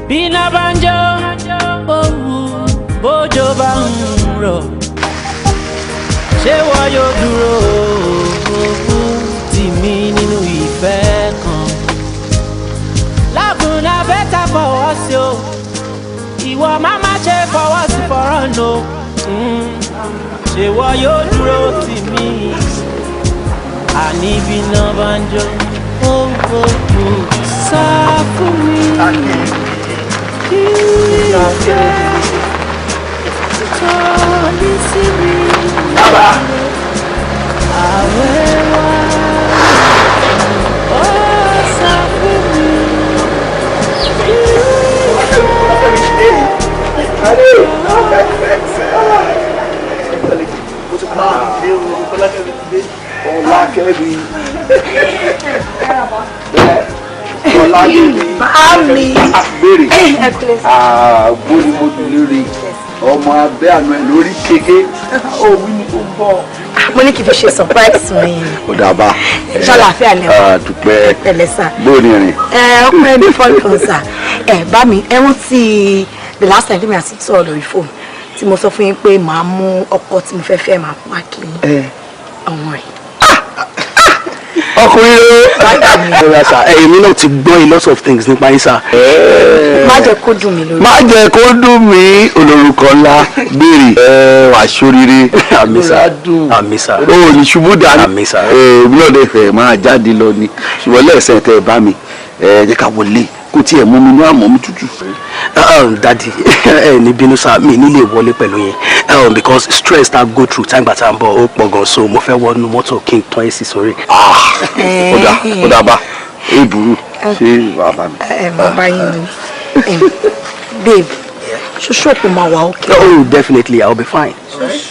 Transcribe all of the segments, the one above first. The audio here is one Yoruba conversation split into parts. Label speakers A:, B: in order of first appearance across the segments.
A: Bí iná bá ń jó, òwú, bójò bá ń rọ̀, ṣé wọ́n yóò dúró tì mí nínú ìfẹ́ kan? Love na better fọwọ́ sí o, ìwọ má má ṣe fọwọ́ sí fọ́rọ̀ nù. Ṣé wọ́n yóò dúró tì mí? Àní bí iná bá ń jó, ó ó ó, sá fún mi. Ìfẹ́ tó ní sí mi. Àwẹ̀ wá, ó sá fún mi. Ìfẹ́
B: Fọlákẹ́mi. Fọlákẹ́mi.
C: Báàmì.
B: Béèrè. Àgbo ni mo dùn lórí. Ọmọ abẹ́ àná ẹ̀ lórí kéke. Òwú ni ó ń bọ̀.
C: Mo ní kí n fi ṣe surprise mi.
B: Ó dàbà.
C: Ṣàlàáfíà lẹ wà?
B: Dúpẹ́.
C: Pẹ̀lẹ́ sà.
B: Bóòní rìn?
C: Ẹ ọkùnrin mi fọlọ sà. Ẹ bá mi, ẹ rántí the last time tí mi àti sọ̀rọ̀ lórí fóònù tí mo sọ fún yín pé màá mú ọkọ tí mo fẹ́ fẹ́, máa wá kí ọmọ rẹ̀?
B: Ọkùnrin o.
D: Rárá sà, èmi náà ti gbọ́ a lot of things nípa yín sà.
C: Má jẹ́ kó dùn mí lórí.
B: Má jẹ́ kó dùn mí, olórúkọ ńlá, béèrè. Ẹ wà sóríire.
D: Àmín sà, àmín sà.
B: O ò ní ṣubú dànù.
D: Àmín sà.
B: Èmi náà lè fẹ́ máa jáde lọ ni, ṣùgbọ́n lẹ́sẹ̀ tẹ́ ẹ bá mi, ẹ jẹ́ ká wọlé kó tiẹ̀ mú mi ní àmọ́ mi tútù.
D: Daddy, ẹ ní bínú sá, mi ní lè wọlé pẹ̀lú yín because stress ta go through tágbà tá ń bọ̀ ó pọ̀ gan, so mo fẹ́ wọnú mọ́tò kí n tán AC sórí.
B: Ó dà, ó dà, bá ẹ burú, ṣé wàá bá mi?
C: Ẹ má bá yín ni. Babe, ṣoṣo òpó máa wà ókè?
D: Oh, definitely, I will be fine.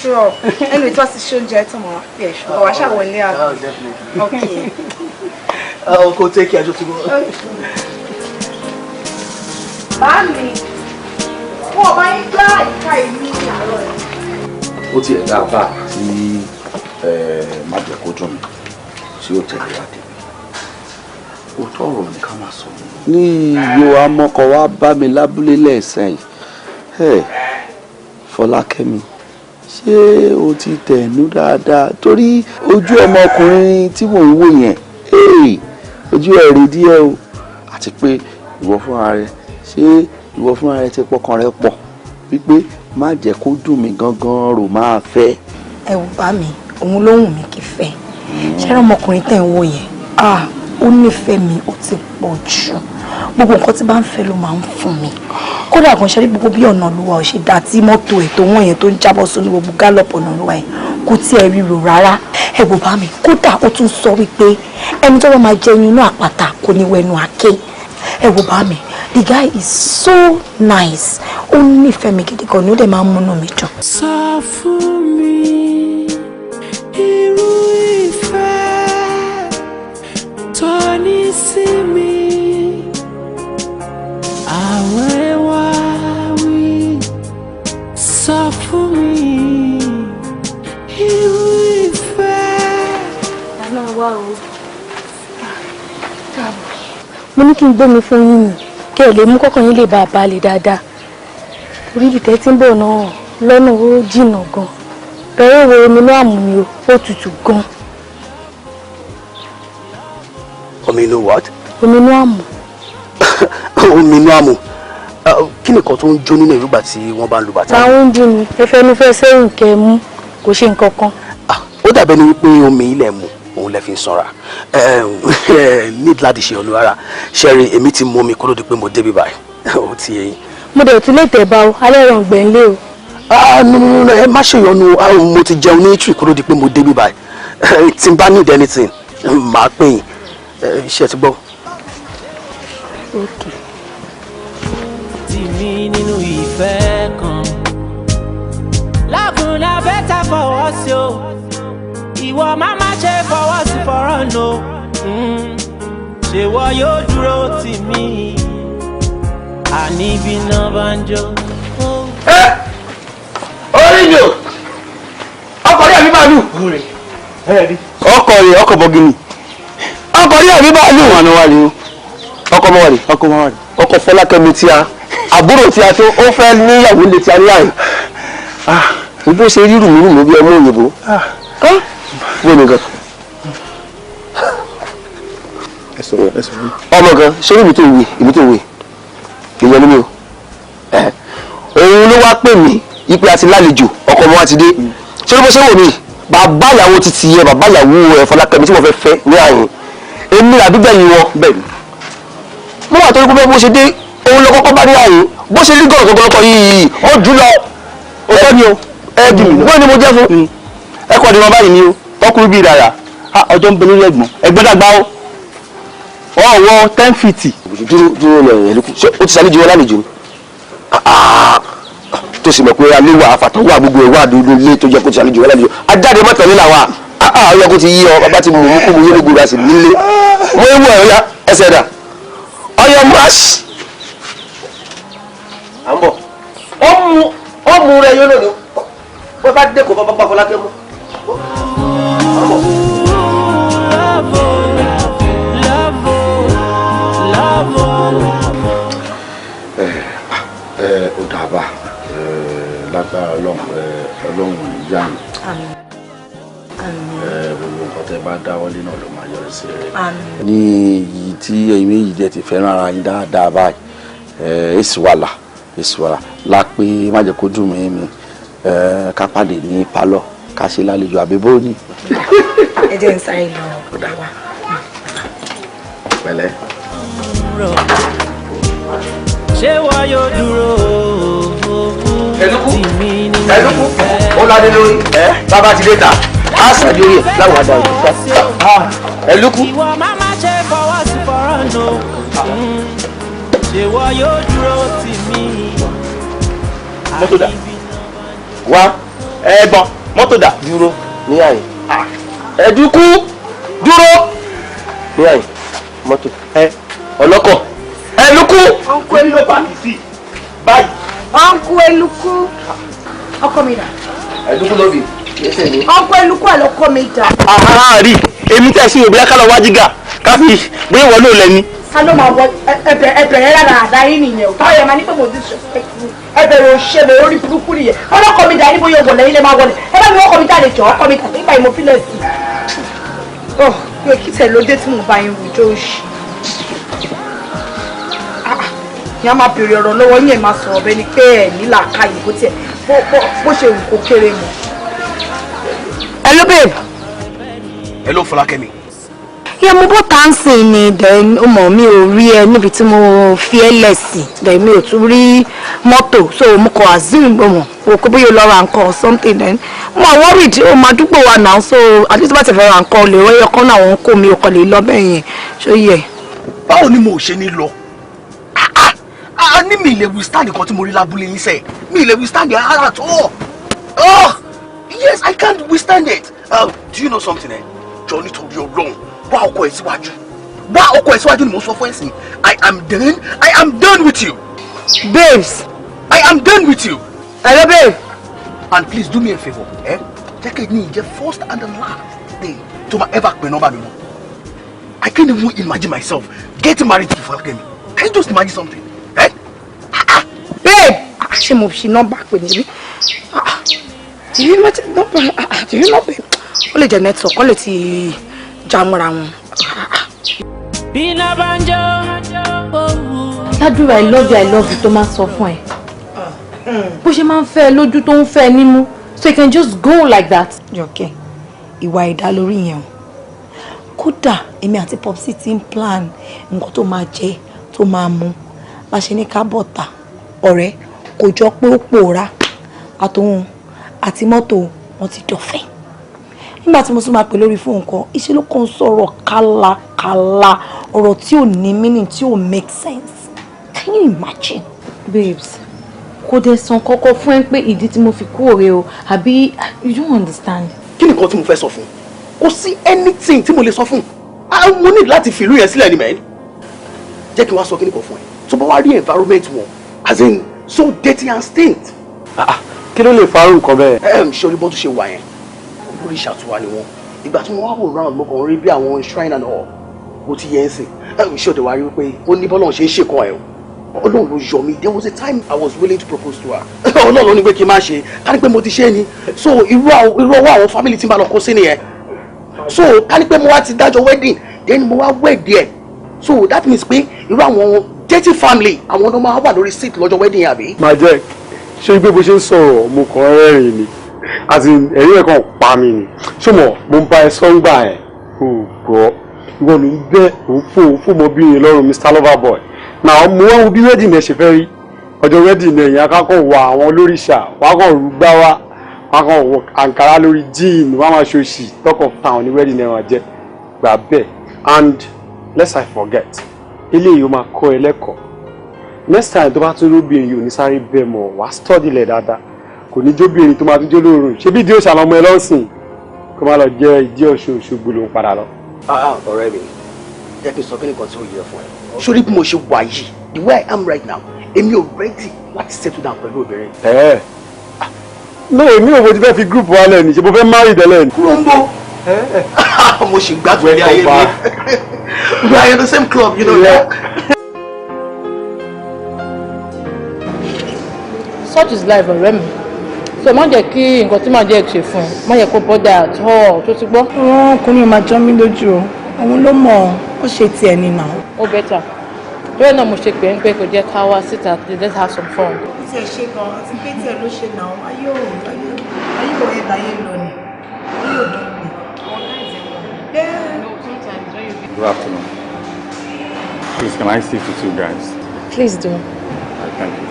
E: Sure. Anyway, tí wọ́n ti ṣe oúnjẹ tó mọ̀ wá pé ẹ̀ṣọ́ wàá ṣàwọlé àná. Okay.
D: Kò take care, just go.
E: Báàmì, wọn ò bá yín gbá ìka ìlú ní àárọ̀ yìí.
B: Ó tiẹ̀ dá bá tí má jẹ́ kó dùn mí tí ó tẹ̀lé wa débi òótọ́ ọ̀rọ̀ ní ká máa sọ. Ní iyo amọ́kọ wa bá mi lábúlé lẹ́sẹ̀ yìí, Fọlákẹ́mi, ṣé o ti tẹ̀nú dáadáa? Torí ojú ọmọkùnrin tí mò ń wò yẹn, ojú ẹ̀ rí díẹ̀ o. Àti pé ìwọ fúnra rẹ, ṣé ìwọ fúnra rẹ ti pọkàn rẹ pọ̀ wípé má jẹ́ kó dùn mí gangan rò máa fẹ́?
C: Ẹ wò bá mi, òun ló wù mí kí fẹ́. Ṣé ọmọkùnrin tẹ̀ ń wò yẹn, ah, ó nífẹ̀ẹ́ mi, ó ti pọ̀ jù. Gbogbo nǹkan tí bá ń fẹ́ ló máa ń fún mi. Kódà kan ṣe rí gbogbo bí ọ̀nà olúwa ò ṣe dá tí mọ́tò ẹ̀ tó wọ̀n yẹn tó ń jábọ́ sóní gbogbo gallop ọ̀nà olúwa yẹn, kò tiẹ̀ ríro rárá. Ẹ wò bá mi, kódà ó tún sọ wípé ẹni tó bá máa jẹ inú àpáta kò ní wẹnu àké. Ẹ wò bá mi, the guy is so nice. Ó nífẹ̀ẹ́ mi gidi gan ni, ó dẹ̀ máa ń múnú mi dùn.
A: Sọ fún mi irú ìfẹ́ tó ní sí mi. Àwẹ̀ wá wí, sọ fún mi irú ìfẹ́.
E: Àná wá o. Mo ní kí n gbómi fún yín ni kí ẹ lè mú kọ́kàn yín lè bá a balẹ̀ dáadáa. Orí ibi tẹ́ tí ń bọ̀ náà lọ́nà ó jìnnà gan. Bẹ̀rẹ̀ wo omi náà mú mi o, ó tutù gan.
D: Omi inú what?
E: Omi inú àmù.
D: Omi inú àmù? Kí ni nǹkan tó ń jó nínú ìrúgbà tí wọ́n bá ń lu bàtà?
E: Táwọn ń dùn ní ẹ fẹ́ nu fẹ́ sẹ́yìn kẹ́ ẹ mú, kò ṣe nǹkan kan.
D: Ó dàbẹ́ ni wípé omi ilẹ̀ mu òun lẹ fi ń sanra. Need láti ṣe ọ̀nà ara ṣẹ́rin. Èmi ti mú omi kó ló di pé mo débi báyìí, ó ti yẹ yín.
E: Mo dẹ̀ tún lè tẹ̀ bá o, alẹ́ rẹ̀ ọ̀gbẹ́ ńlé o.
D: Ah, no, no, no, ẹ má ṣe yọnu. Ah, mo ti jẹun ní tree kó ló di pé mo débi báyìí. Tí n bá need anything, màá pè yín. Ṣé ti gbọ́?
E: Okay.
A: Tì mí nínú ìfẹ́ kan. Love na better fọwọ́ sí o, ìwọ má má ṣe fọwọ́ sí fọ́rọ̀ nù. Ṣé wọ́n yóò dúró tì mí? Àní bí iná bá ń jó.
B: Orí mi o, ọkọ̀ rí àbí bàálù? Ọkọ̀ rẹ̀, ọkọ̀ bọ̀gìnì, ọkọ̀ rí àbí bàálù? Wọn wà ní o.
D: Ọkọ ọmọ wa rè.
F: Ọkọ ọmọ wa rè.
D: Ọkọ Fọlákẹ́mi tí a àbúrò tí a tó ó fẹ́ níyàwó lè ti a ní àyè. Bó ṣe rí rùmùrùmù bí ọmọ òyìnbó. Wọ́n mi gan. Ọmọ kan ṣé ibi tó wù ibi tó wù ìyẹn ni mi o. Òun ló wá pè mí ipe àti lálejò, ọkọ ọmọ wa ti dé. Ṣé bó ṣe wò mí, bàbá ìyàwó ti ti yẹ bàbá ìyàwó ẹ Fọlákẹ́mi tí mo fẹ́ fẹ́ ní àyè, èmi làbí gbẹ̀yìn wọn.
F: Bẹ́ẹ̀ni.
D: Mo wà torí pé bó ṣe dé òun lọ kọ́kọ́ bá ní àyè, bó ṣe rí gọ̀rọ̀ gọ̀rọ̀ yìí ó jù lọ.
F: Òótọ́ ni o.
D: Ẹ dùn wọ́n ni mo jẹ́ fún.
F: Ẹ kọ́ ni wọn báyìí ni o, tọkùnrin bíi rárá ọjọ́ ń bẹ lórí ẹ̀gbọ́n ẹ̀gbọ́n dàgbà o, ọwọ́ 10 feet.
D: Dúró dúró ní ẹ̀yìn ẹ̀lúkú, ṣé o ti ṣàlejò wọn lálejò ni? Tó sì mọ̀ pé alẹ́ wà àfàtàn wà gbogbo ẹ̀ wà dúdú lé tó jẹ́ kó ti ṣàlejò wọn lálejò. Ajáde mọ́tò nílà wa, ó yẹ kó ti yí ọ, bàbá ti mú mú kó mú yé gbogbo àti nílé. Mo ewu ẹ̀ ọ̀ya ẹsẹ̀ dà ọyọ mọ́ṣ. À ń bọ̀. Ó mú rẹ yóò lòdì bó bá dé kó bá bá Fọlákẹ́ mú.
A: Love, oh, love, oh, love, oh.
B: Ẹ ó dàbà ẹ lágbára Ọlọ́run, ẹ Ọlọ́run ò ní yá mi. Ẹ gbogbo nǹkan tẹ́ bá dáwọ́lé náà ló máa yọrí sí rere. Ní iyì tí ẹ̀yin méjì dẹ̀ ti fẹ́ràn ara yín dáadáa báyìí, ẹ èsì wàhálà èsì wàhálà lápé má jẹ́ kó dùn mí mi, ẹ ká pàdé ní pálọ̀ ká ṣe lálejò àbí bó ni.
C: Ẹ jẹ́ n sáré lọ wá.
B: Pẹ̀lẹ́.
A: Ṣé wọ́n yóò dúró?
D: Ẹ̀lúkú
A: tì mí nínú
D: Ẹ̀lúkú
A: ìfẹ́.
D: ó ládé lórí ẹ bàbá ti dé ta á sàn lórí ẹ láwọn àdá òkú. Ẹ̀lúkú.
A: Ìwọ má má ṣe fọwọ́ sí fọ́rọ̀ nù. Ṣé wọ́n yóò dúró tì mí?
F: Mọ́tò dà wá, ẹ̀gbọ́n, mọ́tò dà.
D: Dúró ní àyè. Ẹ̀dúkú dúró ní àyè mọ́tò
F: ẹ
D: ọlọ́kọ̀ Ẹ̀lúkú.
C: Uncle
F: Èmi ló
C: Eluku.
F: park sí báyìí.
C: Uncle Eluku. Ọkọ mi dà.
D: Ẹ̀dúkú ló bì kì í ṣe ní.
C: Uncle Eluku ẹ̀ lọ́kọ mi dà.
F: Àhárá rí èmi tẹ̀ sí òbí akálọ̀ wájú gà káfí bóyá ìwọ ló lẹ́ni.
C: Ta ló máa wọ ẹbẹ̀ ẹbẹ̀rẹ̀ lára àdá yín nìyẹn o? Táwọn yẹn máa ní pé mo disrespect you. Ẹbẹ̀rẹ̀ òṣèlú orí burúkú nìyẹn. Ọlọ́kọ mi dà níbo yóò wọlé ilé máa wọlé. Ẹ bá mi wọ́kọ mi jáde jọ, ọkọ mi dà nígbà yìí mo fi lẹ̀ sí. Ọ̀ pé kí tẹ̀ ló dé tí mo bá yín rojọ́ òṣì. Ìyá máa béèrè ọ̀rọ̀ lọ́wọ́ yín, ẹ̀ máa sọ̀rọ̀ bẹ́ẹ̀ ni pé ẹ̀ ní làákàyè bó tiẹ̀ bó ṣe wù kó kéré mọ́. Hello babe.
D: Hello Fọlákẹ́mi.
C: Yẹ mo bó tá ń sìn ni, then ó mọ̀ mi ò rí ẹ níbi tí mo fi ẹ́ lẹ̀ sí, then mi ò tún rí mọ́tò, so mo kàn assume mo mọ̀ o kò bóyá o lọ ra nǹkan or something. Then mo wà worried, o máa dúpọ̀ wa now, so at least bá ti fẹ́ ra nǹkan o lè rọ́yọ̀ kan náà wọn kó mi ò kàn lè lọ bẹ́ẹ̀ yẹn, ṣó yẹ?
D: Báwo ni mo ò ṣe ní lọ? A ní mi lè withstand nǹkan tí mo rí lábúlé yín sẹ́ẹ̀, mi lè withstand it at all. Oh yes, I can't withstand it. Do you know something? Eh, jọ, nítorí Ọlọ́run, wá ọkọ ẹ síwájú, wá ọkọ ẹ síwájú ni mo sọ fún ẹ sìn. I am done, I am done with you.
C: Babes.
D: I am done with you.
C: Hello babe.
D: And please do me a favour, eh, jẹ́ kí ní ìjẹ́ first and the last day tó máa ever pè nọ́mbà mi mọ́. I can't even imagine myself getting married to Fọlákẹ́mi. Can you just imagine something, eh?
C: Babe. Ah, ṣé mo fi nọ́mbà pè níbí? Ah, do you not nọ́mbà? Ah, do you not babe? Ó lè jẹ́ network, ó lè ti já mọ́ra wọn. Ah.
A: Bí iná bá ń jó, òwú.
E: Ládùúrà "I love you, I love you" tó máa ń sọ fún ẹ, bó ṣe máa ń fẹ́ ẹ lójú tó ń fẹ́ ẹ nímú, so you can just go like that?
C: Jọkẹ́, ìwà ẹ̀dá lórí yẹn o. Kódà èmi àti Popsi ti ń plan nǹkan tó máa jẹ, tó máa mu, bá ṣe ní ká bọ̀tà ọ̀rẹ́ kò jọ pé ó pòórá, àtòun àti mọ́tò wọn ti dọ̀fẹ́. Nígbà tí mo tún máa pè lórí fóònù kan, iṣẹ́ ló kàn ń sọ̀rọ̀ kálákálá, ọ̀rọ̀ tí ò ní meaning, tí ò make sense. Can you imagine?
E: Babes, kò dẹ̀ sàn kọ́kọ́ fún ẹ pé ìdí tí mo fi kú òre o, àbí you don't understand?
D: Kí ni nǹkan tí mo fẹ́ sọ fún? Kò sí anything tí mo lè sọ fún. Ah, mo ní láti fi ìlú yẹn sílẹ̀ ni mẹ́rin. Jẹ́ kí n wá sọ kí ni kan fún ẹ. Tó bá wá rí environment wọn, as in so dirty and stained.
F: Kí ló lè farú nǹkan bẹ́ẹ̀?
D: Ẹ ṣe orí bọ́n tó ṣe wà yẹn, olórí ìṣàtúwà ni wọn. Ìgbà tí wọ́n wá wò round, mo kàn rí bí àwọn shrine and all bó ti yẹ ń sìn. Ṣé o dẹ̀ wá rí wípé ó ní bọ́lọ́run ṣe ń ṣèkọ́ ẹ̀ o? Ọlọ́run ló yọ mí. There was a time I was willing to propose to her. Ọlọ́run ló ní pé kí n má ṣe, ká ní pé mo ti ṣe é ni. So irú ọwọ́ àwọn family tí n bá lọ kó sí nìyẹn. So ká ní pé mo wá ti dájọ́ wedding, then mo wá wed there. So that means pé irú àwọn dirty family, àwọn ọmọ máa wà lórí seat lọ́jọ́ wedding yẹn, àbí?
G: Majek, ṣé pé bó ṣe ń sọ̀rọ̀, mo kàn rẹ́rìn ni, àti ẹ̀rín ẹ̀ kàn pa mi ni. Ṣé mo ń bá ẹ sọ́ngbà ẹ̀ o gbọ́? Ìwọ ló ń bẹ́ òun fò òun fò mọ́ bírin lọ́rùn Mr Loverboy. Náà mo wá wo bí wedding ẹ̀ ṣe fẹ́ rí. Ọjọ́ wedding ẹ̀ yẹn, akákọ̀ wọ àwọn olóríṣà wàá kàn rúgbá wá, wàá kàn wọ àǹkárá lórí jean, wàá máa ṣòṣì. Talk of town ní wedding ẹ̀ máa jẹ́, gbà bẹ́ẹ̀. And lest I forget, eléyìí ó máa kọ́ ẹ lẹ́kọ̀ọ́. Next time tó bá tún lóbìnrin yìí, ò ní sáré bẹ́ẹ̀ mọ̀, wàá study lẹ̀ dáadáa. Kò ní jóbìnrin tó máa tún jó lóorùn. Ṣé bí ìdí òṣà lọmọ ẹ lọ́sìn, kó má lọ jẹ́ ìdí Ọ̀ṣun Òṣogbo ló ń padà lọ.
D: Ọ̀rẹ́ mi, jẹ́ kí n sọ kí nìkan tí ó yẹ fún ẹ. Sórí bí mo ṣe wà yìí, the way I am right now, èmi ò ready láti settle down pẹ̀lú obìnrin.
G: Ẹ no, èmi ò, mo ti fẹ́ fi group wa lẹ́nu, ṣe mo fẹ́ marry tẹ́lẹ̀ ni.
D: Kúrò ń bọ̀, mo ṣì gbádùn ilé ayé mi. We are in the same club, you know that.
H: Such is life, ọ̀rẹ́ mi. So má jẹ́ kí nǹkan tí màá jẹ́ ṣe fún ẹ, má yẹ kó bother at all tó ti gbọ́.
C: Àwọn ọkùnrin máa jọ mí lójú o. Òun ló mọ̀, ó ṣe tiẹ̀ ní nà.
H: Ó better torí náà mo ṣe pé ń pé kò jẹ́ ká wá síta. Let's have some fun.
C: Ó tiẹ̀ ṣe gan, àti pé tiẹ̀ ló ṣe nà. Ayé ò ayé ò ẹ̀ láyé lọ ni ayé ò dùn mí.
I: Good afternoon. Please, can I speak to two guys?
H: Please do.
I: Right, thank you.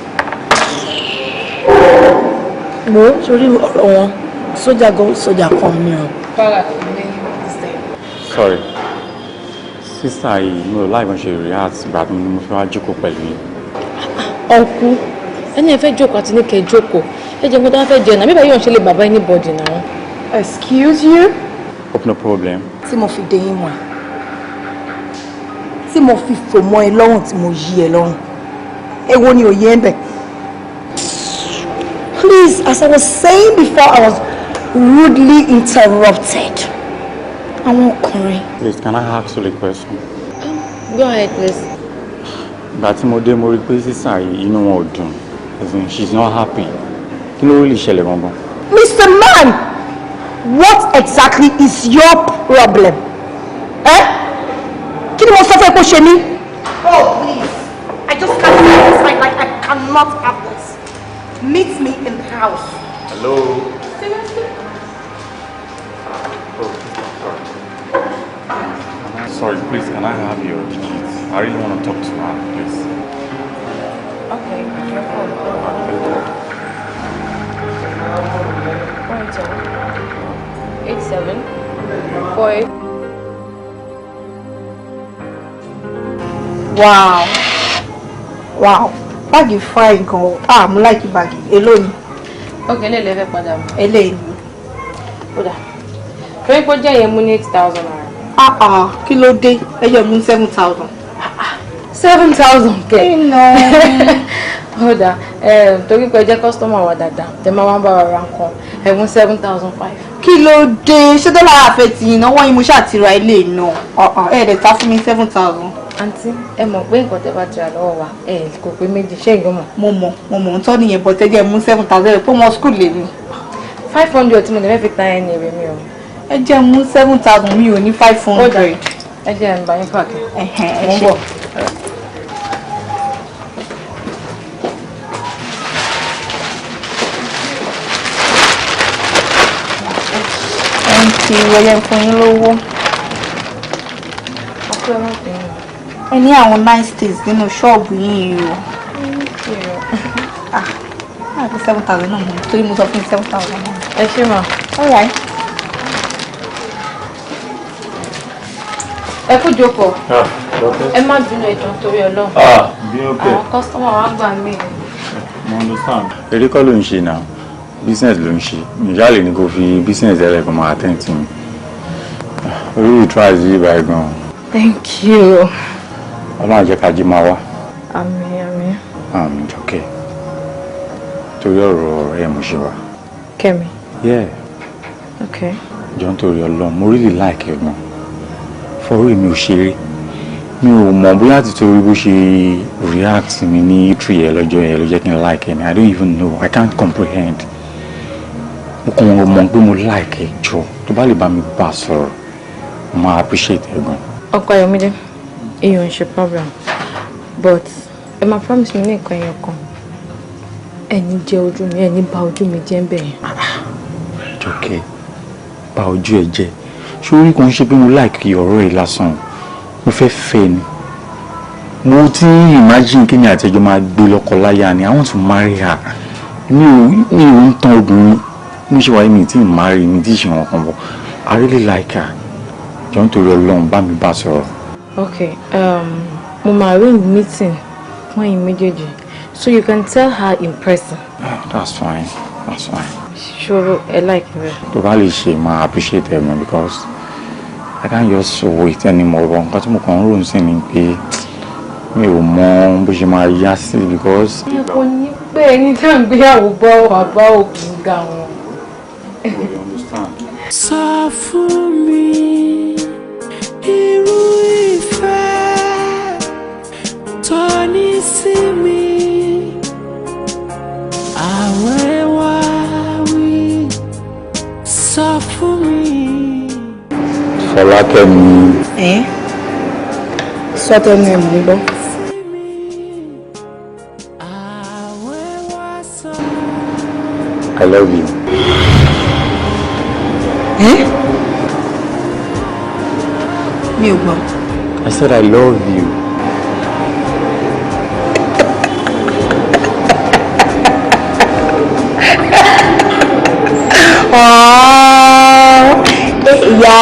C: Wo sórí ọ̀rọ̀ wọn, sójà gan sójà kan ni o.
H: Para ní this time.
I: Sorry. Sister yìí, mi ò láì bọ́n ṣe react ìgbà tí mo fi wá jókòó pẹ̀lú yín.
H: Ọ̀nkú, ẹni ẹ fẹ́ jókòó àti ní kẹ́ jókòó. Ẹ jẹ́ nǹkan tó bá fẹ́ jẹ náà. Bíbá yóò ṣe lè bàbá anybody náà.
C: Excuse you.
I: Hope no problem.
C: Tí mo fi dé yín mọ́ ẹ, tí mo fi fò mọ́ ẹ lọ́rùn, tí mo yí ẹ lọ́rùn, èwo ni òye ẹ ń bẹ̀? Please, as I was saying before I was rudely interrupted, àwọn ọkùnrin.
I: Please, can I ask you a question?
H: Go ahead, please.
I: Ìgbà tí mo dé, mo rí pé sister yìí, inú wọn ò dùn. As in, she's not happy. Kí ló lè ṣẹlẹ̀ gangan?
C: Mr. Man, what exactly is your problem? Eh? Kí ni mo sọ fún ẹ kó ṣe mí? Oh, please. I just can't have this. Like, I cannot have this. Meet me in the house.
I: Hello.
H: Seriously?
I: Oh, sorry. Sorry, please, can I have your digits? I really want to talk to her, please.
H: Okay, your phone. 12 87 48.
C: Wow. Báàgì fine gan. Ah, mo like báàgì. Èló ni?
H: Okay, lè lè fẹ́ padà mọ́.
C: Eléyìí ni.
H: Ó dà. Torí pé ó jẹ́ yẹn, mú ní ₦8,000.
C: Ah ah, kí ló dé? Ẹ jẹ́ mú 7,000.
H: 7,000 kẹ̀?
C: Iná.
H: Ó dà, torí pé ẹ jẹ́ customer wa dáadáa, tẹ máa wá ń bá wa ra nǹkan, ẹ mú 7,500.
C: Kí ló dé? Ṣé dọ́là àfẹ́ tì yín náà? Wọ́n yín mo ṣáà ti ra ilé náà. Ẹ dẹ̀ ta fún mi 7,000.
H: Àǹtí, ẹ mọ̀ pé nǹkan tẹ bá ti rà lọ́wọ́ wa, ẹ kò pé méjì, ṣé ìgbọ́n mọ̀?
C: Mo mọ̀, mo mọ̀ ń tọ́ nìyẹn, but ẹ jẹ́ mú 7,000 pé wọ́n school lè mi.
H: 500 tí mo lè fẹ́ fi ta ẹni èrè mi o.
C: Ẹ jẹ́ mú 7,000, mi ò ní 500.
H: Ẹ jẹ́ ń bá yín pack.
C: Ẹ̀hẹ̀n, ẹ
H: Mo ń
C: ṣé.
H: bọ̀.
C: Thank you, ẹ jẹ́ fún yín lówó.
H: Ọkọ, ẹ má bínú.
C: Ẹ ní àwọn nice things nínú ṣọ́ọ̀bù yín o. Ah, àti 7,000 náà mọ̀ torí mo sọ fún 7,000 náà.
H: Ẹ ṣé mà.
C: All right.
H: Ẹ kú jókòó.
I: Ah, okay.
H: Ẹ má bínú, ẹ jọ̀ọ́, nítorí Ọlọ́run.
I: Ah, bí okay.
H: Àwọn customer wa gbà mí.
I: Mo understand. Eré kọ́ ló ń ṣe náà. Business ló ń ṣe. Ìyá lè ní kó fi business ẹ̀ lẹ́kọ̀ọ́ máa attend to me. Orí try sí ibà gan.
H: Thank you.
I: Ọlọ́run jẹ́ ká jí máa wá.
H: Àmín, àmín.
I: Àmín, Jọkẹ́. Torí ọ̀rọ̀ ọ̀rẹ́ mo ṣe wá.
H: Kẹ́mi.
I: Yeah.
H: Okay.
I: Jọ, nítorí Ọlọ́run, mo really like ẹ gan. For real, mi ò ṣeré. Mi ò mọ̀ bóyá títorí bó ṣe react mi ní eatery yẹn lọ́jọ́ yẹn ló jẹ́ kí n like ẹ ni. I don't even know. I can't comprehend. Mo kàn mọ̀ pé mo like ẹ. Jọ, tó bá lè bá mi bá sọ̀rọ̀, mo máa appreciate ẹ gan.
H: Ọkọ Ayọ̀mídé, èèyàn ń ṣe problem, but ẹ máa promise mi ní nǹkan ẹyọ kan: ẹni jẹ ojú mi, ẹni bà ojú mi jẹ́ ń bẹ̀ yẹn.
I: Jọkẹ́, bà ojú ẹ jẹ́? Sórí, kò ń ṣe pé mo like ọ̀rọ̀ ẹ lásán, mo fẹ́ fẹ́ ni. Mo ti ń imagine kí ni àtẹjọ́ máa gbé lọ́kọ láya ni. I want to marry her. Mi ò ń tan obìnrin. Mo ṣe wáyé, mi tí ì marry, mi tí ì ṣe wọn kan bọ̀. I really like her. Jọ, nítorí Ọlọ́run, bá mi bá sọ̀rọ̀.
H: Ok, mo máa arrange meeting fún ẹ̀yin méjèèjì so you can tell her in person.
I: Ah, that's fine, that's fine.
H: Ṣòro ẹ like rẹ.
I: Tó bá lè ṣe, máa appreciate ẹ mọ́, because I can't just wait anymore. But nǹkan tí mo kàn ń rò sí ni pé mi ò mọ bó ṣe máa yá sí, because.
H: Ẹ kò ní pé ẹni tí à ń gbéyàwó bọ́ bàbá òkú ga wọn.
A: Sọ fún mi irú ìfẹ́ tó ní sí mi. Àwẹ̀ wá wí, sọ fún mi.
I: Fọlákẹ́mi.
C: Ẹ sọ tẹnu ẹ, mò ń gbọ́.
A: Àwẹ̀ wá sọ.
I: I love you.
C: Ẹ mi ò gbọ́.
I: I said I love you.
C: Ìyá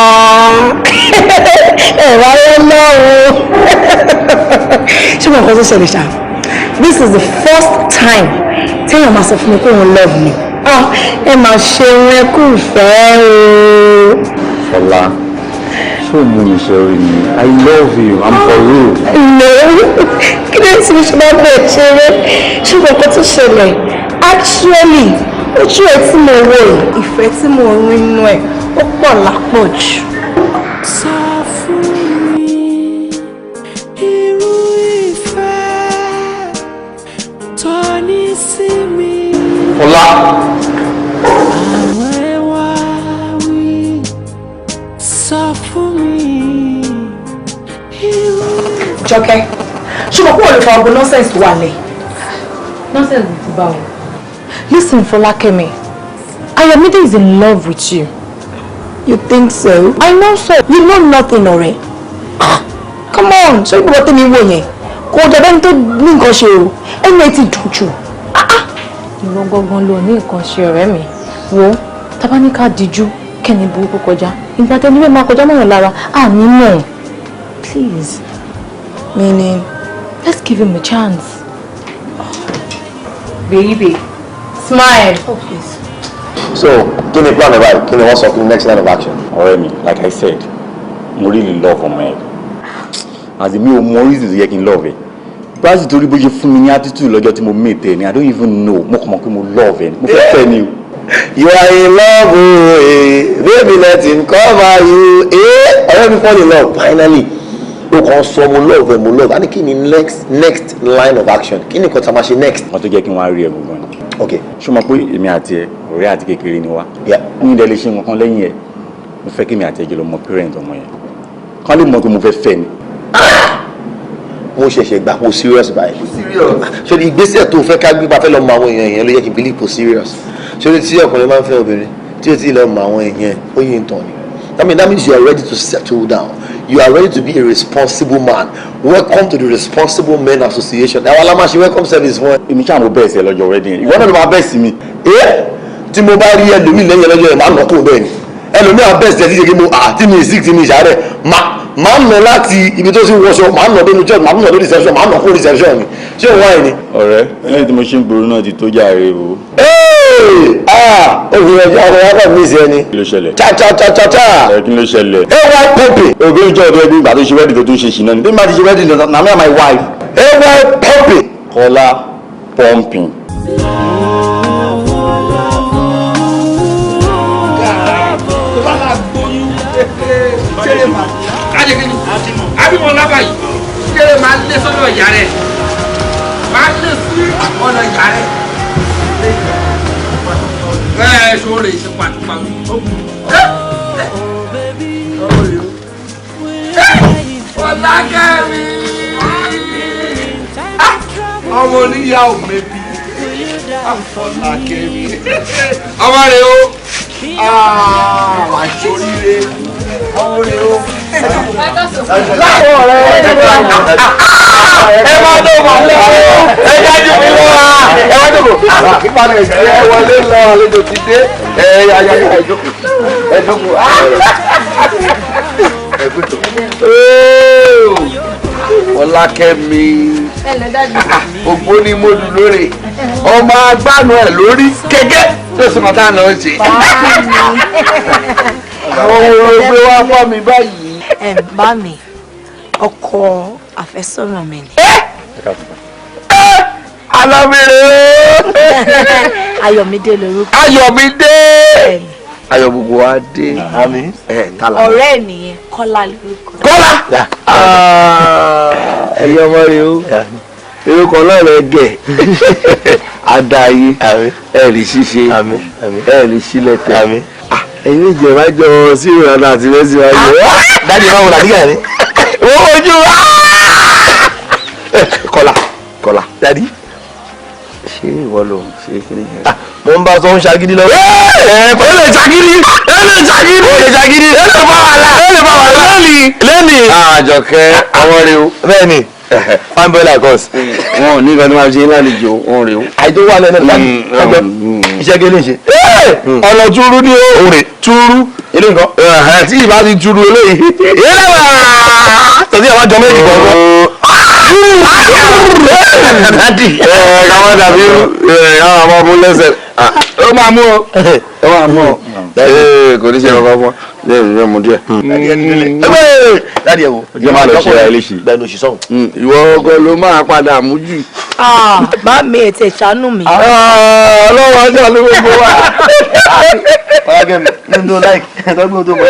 C: ẹ wáyé lọ́wọ́, ṣé mo kọ́ tó ṣẹlẹ̀ ṣá? This is the first time téèyàn máa sọ fún mi pé òun love me. Ah, ẹ máa ṣeun, ẹ kú ìfẹ́ o.
I: Fọlá, ṣé o mú mi ṣe orí mi? I love you. I'm for real.
C: No, kí ló ti ṣe máa bẹ̀ ṣeré? Ṣé mo kọ́ tó ṣẹlẹ̀? Actually, ojú ẹ tí mo wò yìí, ìfẹ́ tí mo rí inú ẹ̀, ó pọ̀ lápọ̀jù.
A: Sọ fún mi irú ìfẹ́ tó ní sí mi.
I: Fọlá.
A: Àwẹ̀ wá wí, sọ fún mi irú.
C: Jọkẹ́, ṣé mo kúrò lè fa ọgbọ́n nonsense tó wà lẹ̀?
H: Nonsense ti bá o. Listen, Fọlákẹ́mi, Ayọ̀mídé is in love with you.
C: You think so?
H: I know so.
C: You know nothing, ọ̀rẹ́. Come on, ṣé ìgbà tẹ́mi wò yẹn kò dàbẹ́ ní tó ní nǹkan ṣe o? Ẹnu ẹ ti dùn jù.
H: Ìwọ gangan ló ní nǹkan ṣe, ọ̀rẹ́ mi. Wo, tábà ní ká díjú kẹ́ni burúkú kọjá, ìgbà tẹ́ni bẹ́ẹ̀ máa kọjá mọ́yàn lára, àní mọ̀. Please.
C: Meaning?
H: Let's give him a chance. Baby, smile.
C: Oh, please.
J: So kí ni plan ẹ báyìí? Kí ni wọ́n sọ? Kí ni next line of action?
I: Ọ̀rẹ́ mi, like I said, mo really love ọmọ ẹ̀. As in, mi ò mọ reason tó yẹ kí n love ẹ. Báyìí, torí bó ṣe fún mi ní attitude lọ́jọ́ tí mo meet ẹ ni, I don't even know. Mo kàn mọ̀ pé mo love ẹ ni. Mo fẹ́ fẹ́ ni o.
J: You are in love oh, eh. Baby, let him cover you. Eh? Ọ̀rẹ́ mi fall in love finally. O kàn sọ mo love ẹ, mo love. A ní kí ni next line of action? Kí ni nǹkan tá a máa ṣe next?
I: Wọ́n tó jẹ́ kí n wá rí ẹ gbogbo ni.
J: Okay.
I: Ṣé o mọ̀ pé èmi àti ẹ, ọ̀rẹ́ àti kékeré ni wá?
J: Yeah.
I: Mi ì dẹ̀ lè ṣe nǹkan lẹ́yìn ẹ̀. Mo fẹ́ kí èmi àti ẹ jọ lọ mọ parent ọmọ yẹn. Kán lè mọ̀ pé mo fẹ́ fẹ́ ni.
J: Mo ṣẹ̀ṣẹ̀ gbà kó serious báyìí. Ṣé ìgbésẹ̀ tó fẹ́ ká gbé bá fẹ́ lọ mọ àwọn èèyàn yẹn ló yẹ kí n believe kó serious? Ṣé tí ọkùnrin máa ń fẹ́ obìnrin tí o ti lọ mọ àwọn èèyàn, ó yìí ń tàn ni. That means you are ready to settle down. You are ready to be a responsible man. Welcome to the Responsible Men Association. Àwọn alámáṣe welcome service fún ẹ.
I: Èmi ṣáà mo bẹ́ẹ̀ sí ẹ lọ́jọ́ wedding. Ìwọ náà ló máa bẹ́ẹ̀ sí mi.
J: Ẹ tí mo bá rí ẹlòmíì lẹ́yìn ẹlọ́jọ́ yẹn, máa ń nà kó bẹ́ẹ̀ ni. Ẹlòmíì á bẹ́ẹ̀ sí ẹ tí ṣe kí mo à tí mi sick, tí mi ṣàárẹ̀, máa ń nà láti ibi tó ti wọṣọ, máa ń nà dénú church, máa ń nà dé reception, máa ń nà kó reception ni. Ṣé òun wáyé ni?
I: Ọ̀rẹ́, lẹ́yìn tí mo ṣe ń gbòòrò náà ti tó jàre o.
J: Ee, ah, obìnrin ọjọ́ àwọn ọkọ̀ mi sí ẹni.
I: Kí ló ṣẹlẹ̀?
J: Cha cha cha cha cha.
I: Ẹ kí ló ṣẹlẹ̀?
J: Ay pumping.
I: Ògbé ìjọ ọdún ẹgbẹ́ ìgbà tó ṣe wedding tó tún ṣe ṣìnà ni. Tí mo bá ti ṣe wedding na me and my wife.
J: Ay pumping.
I: Kọ́lá pumping.
D: Tó bá máa gbóyún ṣeré ma kájé kí ni àbímọ lábàáyé.
K: kéré máa lé sọ́dọ̀ ìyá rẹ̀ máa lé sí ọ̀nà ìyá rẹ̀. Ẹ ẹ ṣòro ìṣe pàtùpàtù ó kù. Fọlákẹ́mi ọmọ oníyà ò mẹ́bí Fọlákẹ́mi ọmọ rẹ̀ o àṣoríire ọmọ rẹ̀ o. Láwọ̀ rẹ̀ ẹ má tó wà lọ́wọ́ ẹ jájú mi lọ́wọ́ ẹ má jókòó. Ìpàdé ẹ wọlé lọ àlejò ti dé ẹ yáyá ẹ jókòó ẹ jókòó. Fọlákẹ́mi ògbóni mọ́dù lórí ọmọ agbánu ẹ̀ lórí gẹ́gẹ́ tó sì máa dáná ṣe. Àwọn ohun gbé wá fọ́ mi báyìí.
C: Ẹ bá mi ọkọ àfẹ́sọ́nà mi ni.
K: Alábìrì
C: Ayọ̀mídé lorúkọ.
K: Ayọ̀mídé ayọ̀ gbogbo wa dé.
C: Ọ̀rẹ́ nìyẹn Kọ́lá lorúkọ.
K: Kọ́lá ẹ̀yin ọmọ rẹ o orúkọ ọlọ́run ẹgẹ̀ adáyé ẹ̀rí ṣíṣe ẹ̀rí sílẹ̀tẹ̀ ẹ̀yin méjì ẹ̀ bá jọ sí ìrànà àti mẹ́sì wáyé.
J: Dáàdi máa wò làdígà ni.
K: Wọ́n ojú wa. Kọ́lá Kọ́lá.
J: Dáàdi.
B: Ṣé ìwọ ló ń ṣe kí ni yẹn?
J: Mo ń bá sọ ń ṣagídí lọ.
K: Ó lè ṣagídí ó lè ṣagídí ó lè ṣagídí ó lè bá wàhálà ó lè bá wàhálà lẹ́nì lẹ́nì.
B: Àjọkẹ́ àwọn rè o.
J: Bẹ́ẹ̀ni fine boy like us.
B: Wọn ò ní nǹkan tó máa ṣe lálejò wọn rè o.
J: Àìtó wà lẹ́nu ẹgbẹ́ iṣẹ́ kí ló ń ṣe.
K: Ọ̀nà túrú ni ó rè túrú.
J: Ilé nǹkan.
K: Tí ìbá ti túrú eléyìí.
J: Tọ́sí àwọn àjọ méjì kọ̀ọ̀kan.
K: Dadi. Káwọn dàbí káwọn ọmọ mú lẹ́sẹ̀. Ó máa mú ọ. Ó máa mú ọ. Kò ní ṣe ọkọ fún ọ. Lẹ́yìn mú díẹ̀.
J: Dadi ẹ wo.
I: Jẹ́ máa lọ ṣe ra eléṣì.
J: Gbẹ̀nu òṣì sọ̀hún.
K: Ìwọ ọgọ ló máa padà mú jù.
C: Bá mi ẹ̀ tẹ̀ ṣàánú mi.
K: Ọlọ́run ọjọ́ ló gbogbo wa.
J: Fọlákẹ́mi ní tó láìkì tọ́gbọ́n tó mọ̀.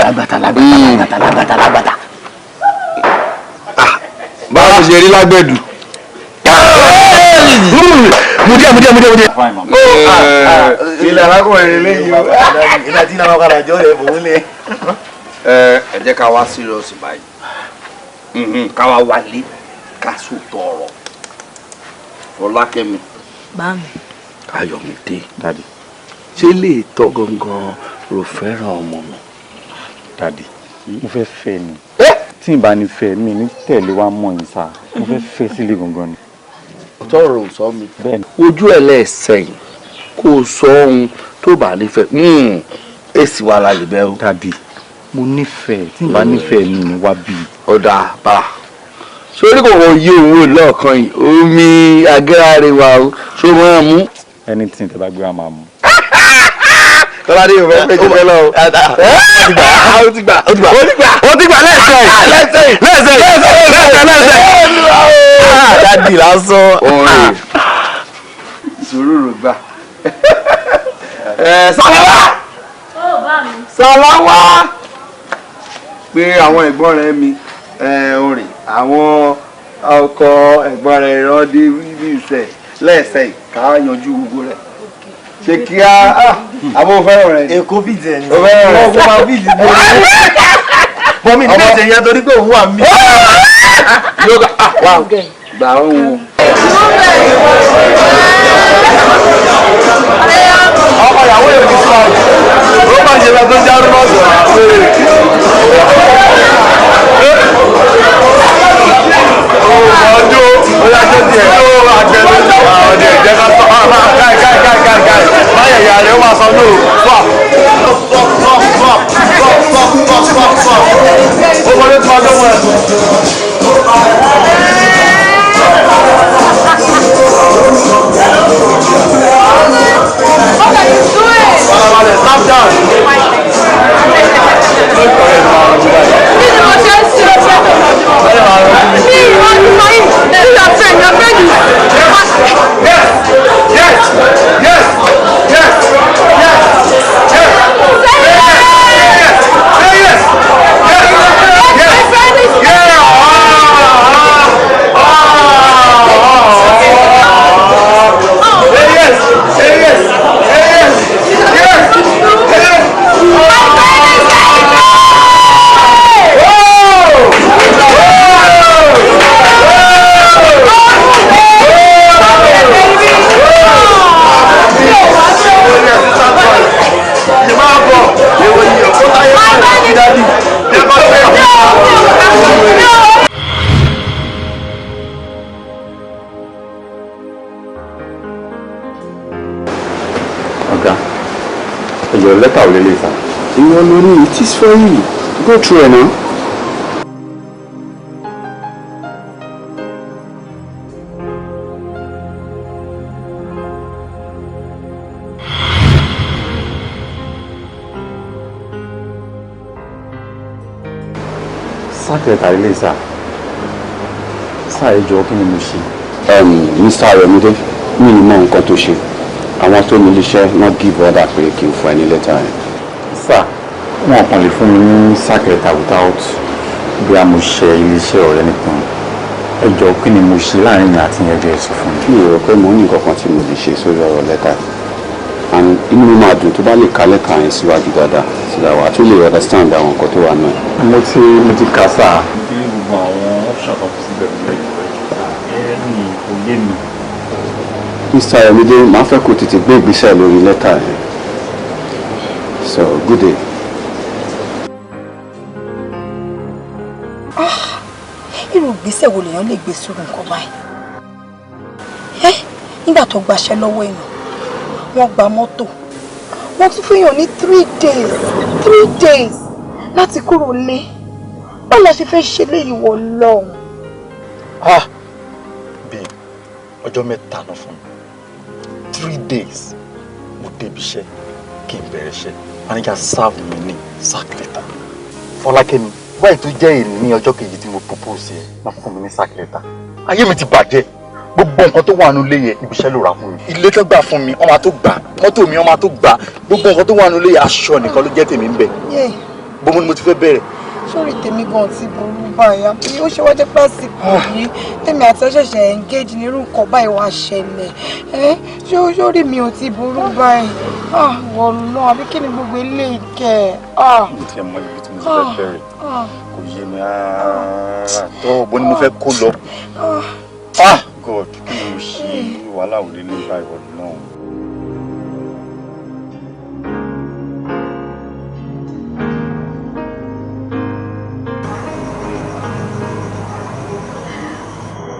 J: Lágbàtà lágbàtà lágbàtà lágbàtà.
K: Báwo ṣe rí lágbẹ̀dù.
J: Mú díẹ̀ mú díẹ̀ mú díẹ̀ mú díẹ̀.
K: Ilẹ̀ arákùnrin lẹ́yìn o.
J: Ilé àti ìlànà ọ̀kadà jọ rẹ̀ fòun lé.
B: Ẹ jẹ́ ká wá serious báyìí ká wá wálé ká sòótọ́ ọ̀rọ̀ Fọlákẹ́mi.
C: Bá mi.
B: Ayọ̀mídé. Dadi. Ṣé lè tọ́ gangan ro fẹ́ràn ọmọ mi?
I: Dadi, mo fẹ́ fẹ́ ni. Tí n bá ní fẹ́ mi ní tẹ̀lé wa mọ̀ yín sá mo fẹ́ fẹ́ sílé gangan ni.
B: Tọrọ sọ mi. Ojú ẹ lẹ́sẹ̀yìn kó o sọ ohun tó bá nífẹ̀ẹ́ èsì wa la lè bẹ́ o.
I: Dadi, mo nífẹ̀ẹ́ tí n bá nífẹ̀ẹ́ mi ní wá bí.
B: Ọ̀dà bá sórí kò wọ́n yí òun lọ́ọ̀kan yìí omi agẹ́rẹ́ wa o ṣó máa mú.
I: Anything tẹ́ bá gbé wa máa mú.
K: Kọ́ládé yóò fẹ́ péjú fẹ́ lọ o. Ó ti gbà ó ti gbà ó ti gbà ó ti gbà lẹ́sẹ̀ lẹ́sẹ̀ lẹ́sẹ̀ lẹ́sẹ̀ lẹ́sẹ̀.
J: Dadi lásán.
B: Orin sùúrù ló gbà. Sàláwá Sàláwá pé àwọn ẹ̀gbọ́n rẹ̀ mi orin àwọn ọkọ ẹ̀gbọ́n rẹ̀ rán dé bí ìṣẹ̀ lẹ́sẹ̀ ká yanjú gbogbo rẹ̀ ṣe kí á àbò fẹ́ràn rẹ̀ ni.
J: Èkó fìdí ẹ̀ ni.
K: O fẹ́ràn rẹ̀.
J: Ọkọ máa fìdí bọ́ mi. Bọ́mí ní ẹ̀jẹ̀ yẹn torí pé òun wà mí.
B: Yóò gbà gbà òun.
J: Ọkọ ìyàwó yóò ní sọ ó máa ṣe bá tó ń járú náà sọ̀rọ̀. Ọjọ́ ọjọ́ tiẹ̀ ó àgbẹ̀ lójú àwọn ọdẹ ìjẹ́ ká sọ káì káì káì káì káì báyẹ̀ ìyá rẹ̀ ó máa sọ ní o swap swap swap swap swap swap swap swap ó wọlé tí wọ́n lọ́wọ́ ẹ̀.
H: What are you doing?
J: Farabalẹ̀ calm down.
K: Yes! Yes! Yes! Yes! Yes! Yes! Say yes! Say yes! Yes! Yes!
I: Ọ̀gá, ẹ̀yọ̀ lẹ́tà ò lélẹ̀ sá.
B: Ìwọ ló ní, it is for you, go through ẹ̀ náà.
I: Sack letter lélẹ̀ sá. Sá, ẹ jọ̀ọ́, kí ni mo ṣe?
B: Mr. Ayọ̀mídé, mi ní mọ nǹkan tó ṣe. Àwọn tó ní iléeṣẹ́ náà give order pé kí n fún ẹ ní lẹ́tà yẹn.
I: Sá, wọn kàn lè fún mi ní sack letter without bí a mo ṣe iléeṣẹ́ ọ̀rẹ́ nìkan. Ẹ jọ̀ọ́, kí ni mo ṣe láàrin mi àti ẹjọ́? Ẹ sọ fún mi.
B: Mi ò rò pé mo ní nǹkan kan tí mo lè ṣe sórí ọ̀rọ̀ lẹ́tà, and inú mi máa dùn tó bá lè ka lẹ́tà yẹn síwájú dáadáa so that wàá tún lè understand àwọn nǹkan tó wà náà.
I: Mo ti kà sáà. Bí gbogbo àwọn option kan fi síbẹ̀ nílẹ̀ ẹ ní kò yé mi.
B: Mr. Ayọ̀mídé, màá fẹ́ kó tètè gbé ìgbésẹ̀ lórí lẹ́tà yẹn. So good day.
C: Ah, irú ìgbésẹ̀ wo lèèyàn lè gbé sórí nǹkan báyìí? Ẹ́ nígbà tó gbaṣẹ́ lọ́wọ́ èèyàn, wọ́n gba mọ́tò, wọ́n tún fún èèyàn ní 3 days, 3 days láti kúrò lé. Báwo la ṣe fẹ́ ṣe léyìí wọ lọ́hùn?
I: Ah babe, ọjọ́ 3 náà fún mi, 3 days. Mo débi iṣẹ́ kí n bẹ̀rẹ̀ iṣẹ́, manager serve mi ní sack letter. Fọlákẹ́mi, wáyé tó jẹ́ èyí ní ọjọ́ kejì tí mo propose yẹn máa fún mi ní sack letter. Ayé mi ti bàjẹ́. Gbogbo nǹkan tó wà nínú ilé yẹn, ibi iṣẹ́ ló rà fún mi. Ilé tó gbà fún mi, ọmọ tó gbà mọ́tò mi, ọmọ tó gbà gbogbo nǹkan tó wà nínú ilé yẹn, aṣọ nìkan ló jẹ́ tèmi ń bẹ̀. Gbogbo ni mo ti fẹ́ bẹ̀rẹ̀.
C: Sórí tèmi gan ti burú báyìí, àbí ó ṣe wá jẹ́ pásìkò yìí tèmi àti ẹ ṣẹ̀ṣẹ̀ engage ní irú nǹkan báyìí wá ṣẹlẹ̀? Ẹ ṣé sórí mi ò ti burú báyìí? Ah, wọ̀lọ́, àbí kí ni gbogbo eléyìí kẹ̀? Ah.
I: Mo ti mọ ibi tí mo ti fẹ́ bẹ̀rẹ̀, kò yé mi rárá tó bó ni mo fẹ́ kó lọ. Ah God, kí ni mo ṣe? Wàhálà ò lè lè báyìí wọ̀ náà.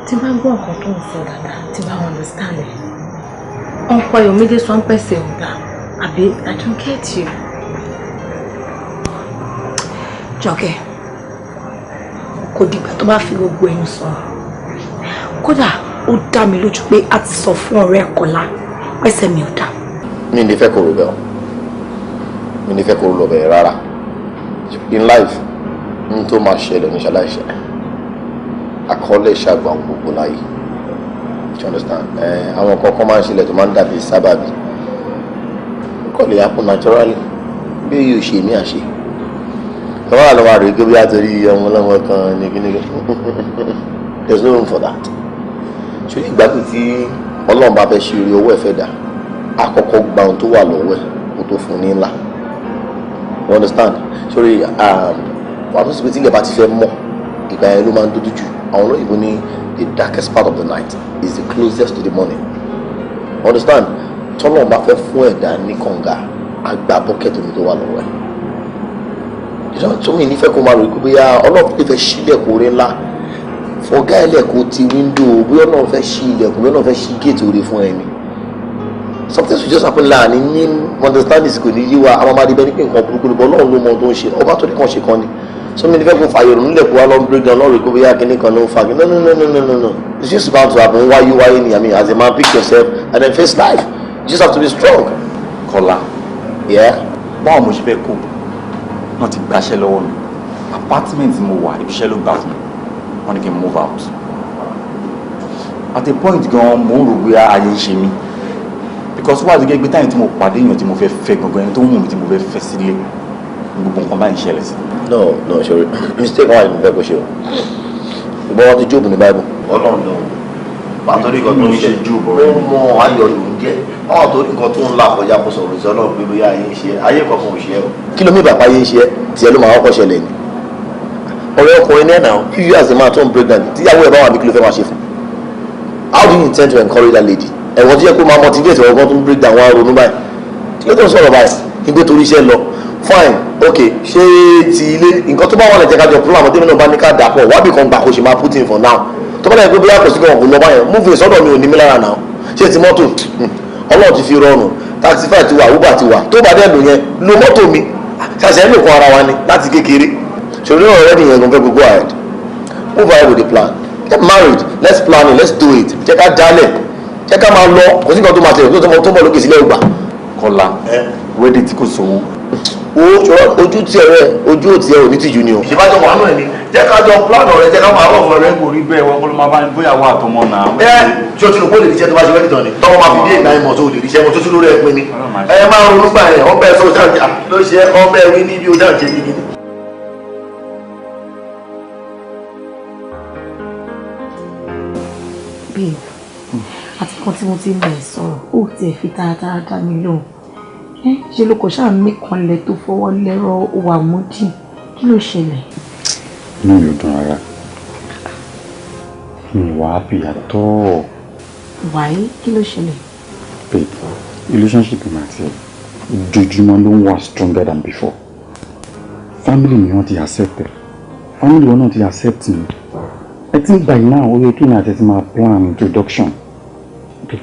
H: Tí bá gbọ́ nǹkan tó ń sọ dáadáa, tí bá understand ẹ̀, ọ̀pọ̀ Ayọ̀mídé sọ ń pèsè ọ̀dà, àbí? I don't get you.
C: Jọkẹ́, kò dìgbà tó bá fi gbogbo ẹnu sọ̀rọ̀. Kódà ó dá mi lójú pé a ti sọ fún ọ̀rẹ́ Kọ́lá pẹ́sẹ̀ mi ò dá.
J: Mi ní fẹ́ kó rò bẹ́ẹ̀ o, mi ní fẹ́ kó rò bẹ́ẹ̀ rárá. In life, n tó máa ṣẹlẹ̀ ní ṣaláì ṣẹlẹ̀, àkọọ́lẹ̀ ṣàgbà gbogbo láyé. You understand? Àwọn kọ̀ọ̀kan máa ń ṣẹlẹ̀ tó máa ń dàbí sábàbí, kò lè happen naturally bí yóò ṣe mí àṣe. Kọ́mọ́ àlọ́ máa rèé pé bí a torí ọmọ ọlọ́mọ kan ní kíní. There is no room for that. Ṣé ìgbà tó tí Ọlọ́run bá fẹ́ ṣe orí owó ẹ̀ fẹ́ dà, àkọ́kọ́ gba ohun tó wà lọ́wọ́ ẹ̀ kó tó fún ní ńlá? You understand? Sórí wàá tó sì pé tí ilẹ̀ bá ti fẹ́ mọ́, ìgbà yẹn ló máa ń dúdú jù. Àwọn olóyìnbó ní the darkest part of the night is the closest to the morning. You understand? Tọ́lọ́run bá fẹ́ fún ẹ̀dá ní kànga, àgbà bucket omi tó wà lọ́wọ́ ẹ̀ tó mi nífẹ̀ẹ́ kó máa rò pé bóyá Ọlọ́run lè fẹ́ ṣílẹ̀kùn oore ńlá fọgá ẹlẹ́kùn ti window, bóyá Ọlọ́run fẹ́ ṣí ilẹ̀kùn, bóyá Ọlọ́run fẹ́ ṣí gate oore fún ẹni. Something will just happen láàrin ní understanding, kò ní yí wa. Àwọn máa di bẹ́ẹ̀ ní pé nǹkan burúkú ni bọ́. Ọlọ́run ló mọ ohun tó ń ṣe, ọba tó ní kàn ṣe kan ni. So mi nífẹ̀ẹ́ kó fààyè òrùn nílẹ̀ kó wá lọ́n break down lọ́rùn kó bóyá kíní kan ló ń fa. No, no, no, no, no, no, no, it's just about to happen. Wáyé wáyé ni. I mean, as a man, pick yourself and then face life. You just have to be strong.
I: Kọ́lá.
J: Yeah.
I: Báwo mo ṣe fẹ́ kó? Wọ́n ti gbaṣẹ́ lọ́wọ́ mi. Apartment mo wà, ibiṣẹ́ ló gbà fún mi. Wọ́n ní kí n move out. At a point gan, mo ń rò bóyá ayé ń ṣe mí, because wájú gẹ́gẹ́ táyì tí mo pàdé èèyàn tí mo fẹ́ fẹ́ gangan, ẹni tó wù mí tí mo fẹ́ fẹ́ sílé, gbogbo nǹkan báyìí ń ṣẹlẹ̀ sí.
J: No, no, sorry, mistake wà ní fẹ́ kó ṣe o. Ìgbọ́n wọn ti Job ní Bible. Ọlọ́run ló pàtó ní nǹkan tó ń ṣe, ó mọ ayọ̀ ló ń jẹ́. Báwọn tó ní nǹkan tó ń là kọjá, kó sọ̀rọ̀ sí Ọlọ́run pé bóyá ayé ń ṣe, ayé kankan ò ṣe é o. Kí ló mú ìbàpá ayé ń ṣe é? Tiẹ̀ ló máa kọ́kọ́ ṣẹlẹ̀ ni. Ọ̀rẹ́ ọkùnrin ní ẹ̀nà, if you as a man tó ń break down, tíyàwó ẹ̀ bá wà ní, kí ló fẹ́ máa ṣe fún? How do you intend to encourage that lady? Ẹ̀wọ̀n tó yẹ kó máa motivate ọ̀gbọ́n tó ń break down, wọn á ronú báyìí. Tí ló tó ń sọ̀rọ̀ báyìí nígbè torí iṣẹ́ lọ, fine, ok, ṣé ti ilé nǹkan tó bá wà lẹ́jẹ̀ kájọ plan, àwọn tèmi náà bá ní ká dà pọ̀ wábì kan gbà kó ṣe máa put in for now. Tó bá dẹ̀ pé bóyá kò sí kan kò lọ báyẹn, move in sọ́dọ̀ mi ò ní mí lára náà. Ṣé ti mọ́tò, Ọlọ́run ti fi rọrùn. Taxify ti wà, Uber ti wà. Tó bá dẹ̀ lò yẹn, lo mọ́tò mi. Ṣàṣẹ lò kan ara wa ni láti kékeré. Ṣòro náà already yẹn gan fẹ́ go ahead. Move ahead with the plan. Get married, let's plan it, let's do it. Jẹ́ ká dálẹ̀, jẹ́ ká máa lọ. Kò sí nǹkan tó máa tẹ̀lé tó mọ̀ lókè sílẹ̀ ògbà.
I: Kọ́lá, wedding tí kò sówó.
J: O ojú tí ọ̀rẹ́ ojú òtí ẹ ò ní tìjú ni o. Ìbájọ wà náà ni jẹ́ ká jọ plan ọ̀rẹ́, jẹ́ ká máa rọ̀ fún ọ̀rẹ́.
I: Kò rí bẹ́ẹ̀, wọ́n kọ́ ló máa bá bóyá wà àtọmọ náà.
J: Ẹ ṣé o ti rò pé o lè ríṣẹ́ tó bá ṣe wedding tán ni? Tọ́wọ́ máa fi dé ìgbà ìmọ̀ tó o lè ríṣẹ́ mọ́ tó tún lórí ẹ pin ni. Ẹ máa ronú gbà ẹ̀ ọbẹ̀ sọ ṣáà ló ṣe ọbẹ̀ wí níbi ó dáhùn ṣe ní gidi.
C: Babe, àti kan tí mo ti ń bẹ̀ sọ̀rọ̀, ó tiẹ̀ fi taratara dá mi lóhùn. Ṣe ló kò ṣáà mí kanlẹ̀ tó fọwọ́ lẹ́rọ̀ wà mójì? Kí ló ṣẹlẹ̀?
I: Inú mi ò dùn rárá. Mi wà happy at all.
C: Why? Kí ló ṣẹlẹ̀?
I: Babe, relationship mi àti ẹ̀ ojoojúmọ́ ló ń wà stronger than before. Family mi wọ́n ti accept ẹ̀. Family wọn náà ti accept mi. I think by now ó yẹ kí mi àti ẹ ti máa plan introduction.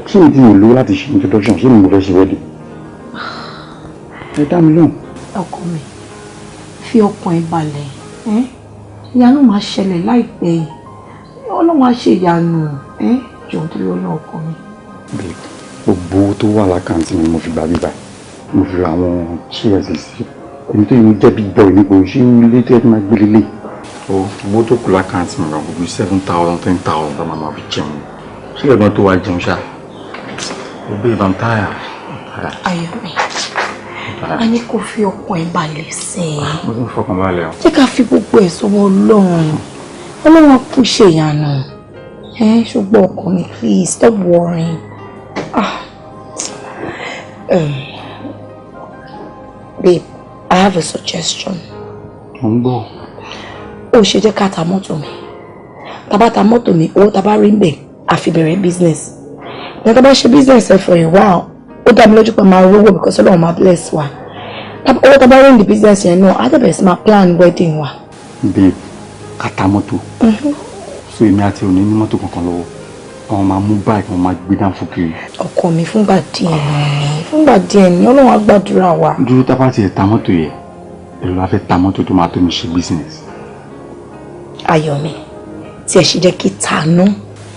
I: Ṣé mi ti mi lówó láti ṣe introduction? Ṣé mi mo fẹ́ ṣe wedding? Ẹ dá mi lóhùn.
C: Ọkọ mi, fi ọkàn ẹ balẹ̀. Ìyanu máa ṣẹlẹ̀ láìpẹ́ yìí. Ọlọ́run á ṣe ìyanu. Jọ̀ọ́ torí Ọlọ́run ọkọ mi.
I: Babe, gbogbo owó tó wà lákàntì mi mo fi gbà bíbá. Mo fi ra àwọn chairs sí. Èmi tó yẹ mo jẹ́ big boy nípa òṣì ilé tó yẹ kí n máa gbé lélẹ̀. Owó tó kù lákàntì mi rà gbogbo 7,000, 10,000 tá máa ma fi jẹun. Ṣé ẹ̀gbọ́n tó wá jẹun ṣá? Oh babe, I'm tired.
C: Ayọ̀ mi, a ní kó fi ọkàn ẹ balẹ̀ sí i.
I: Mo ti ń fọkàn balẹ̀ o.
C: Jẹ́ ká fi gbogbo ẹ̀ sọ́wọ́ Ọlọ́run. Ọlọ́run á kú ṣe ìyanu. Ṣùgbọ́n ọkọ mi, please stop worrying. Babe, I have a suggestion.
I: Mo ń gbọ́.
C: Ó ṣe jẹ́ ká ta mọ́tò mi. Tá bá ta mọ́tò mi, owó tá bá rí ń bẹ̀, a fi bẹ̀rẹ̀ business. Ní tá bá ṣe business ẹ for a while, ó dá mi lójú pé máa rówó because Ọlọ́run máa bless wa. Owó tá bá rí ní business yẹn náà, á dẹ̀ bẹ̀rẹ̀ sí máa plan wedding wa.
I: Babe, ká ta mọ́tò. So èmi àti òní ní mọ́tò kankan lọ́wọ́. Àwọn máa mú báyìí, wọ́n máa gbé dáńfó kiri.
C: Ọkọ mi, fúngbà díẹ̀ ni, fúngbà díẹ̀ ni, Ọlọ́run á gbàdúrà wa.
I: Dúró, tá bá tiẹ̀ ta mọ́tò yẹn, èrò la fẹ́ ta mọ́tò tó máa tó mi ṣe business.
C: Ayọ̀ mi, tí ẹ ṣe jẹ́ kí tànú.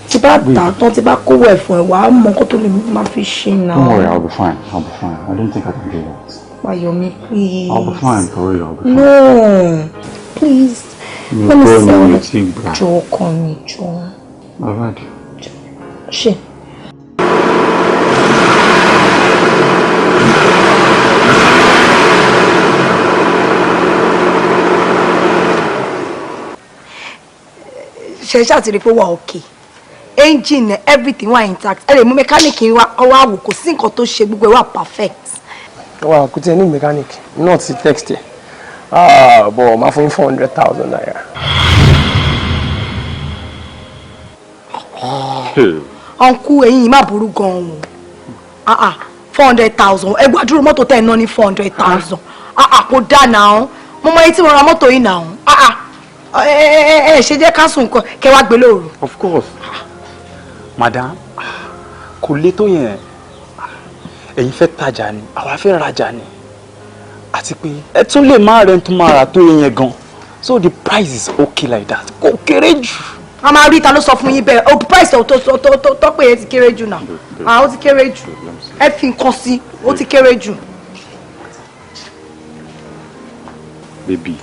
C: Tí bá tà tán, tí bá kówó ẹ̀ fún ẹ, wàá mọ nǹkan tó lè máa fi ṣe náà.
I: Don't worry, I'll be fine. I'll be fine. I don't think I can do that.
C: Ayọ̀ mi, please.
I: I'll be fine, for real. I'll be fine.
C: No, please.
I: Mi ò gbọ́ ni mo ti gbà.
C: Jọ ọkọ mi, jọ.
I: Alright.
C: Ṣé. Ṣe ṣáà ti rí pé wà okay, engine, everything wà intact. Ẹ lè mú mechanic wá wá wò, kò sí nǹkan tó ṣe, gbogbo ẹ̀ wà perfect.
L: Wà kò tiẹ̀ ní mechanic náà ti text ẹ̀ bọ̀ máa fún yín ₦400,000.
C: Uncle, ẹ̀yin yìí má burú gan-an o. 400,000, ẹ gbàdúrà mọ́tò tẹ́ ẹ ná ní 400,000 kò dáa náà. Mo mọ etí mo ra mọ́tò yìí náà. Ẹ ṣe jẹ́ ká sùn nǹkan kẹ́ wá gbé lóru.
F: Of course, madam, kò lè tó yẹn. Ẹ̀yin fẹ́ tajà ni, àwa fẹ́ rajà ni, àti pé ẹ tún lè má rẹ̀ tún máa rà tó yẹn gan, so the price is okay like that, kò kéré jù.
C: A máa rí, ta ló sọ fún yín bẹ́ẹ̀? O price tó tó tó pé yẹn ti kéré jù náà. Ah, ó ti kéré jù, ẹ fi nǹkan sí, ó ti kéré jù.
I: Baby,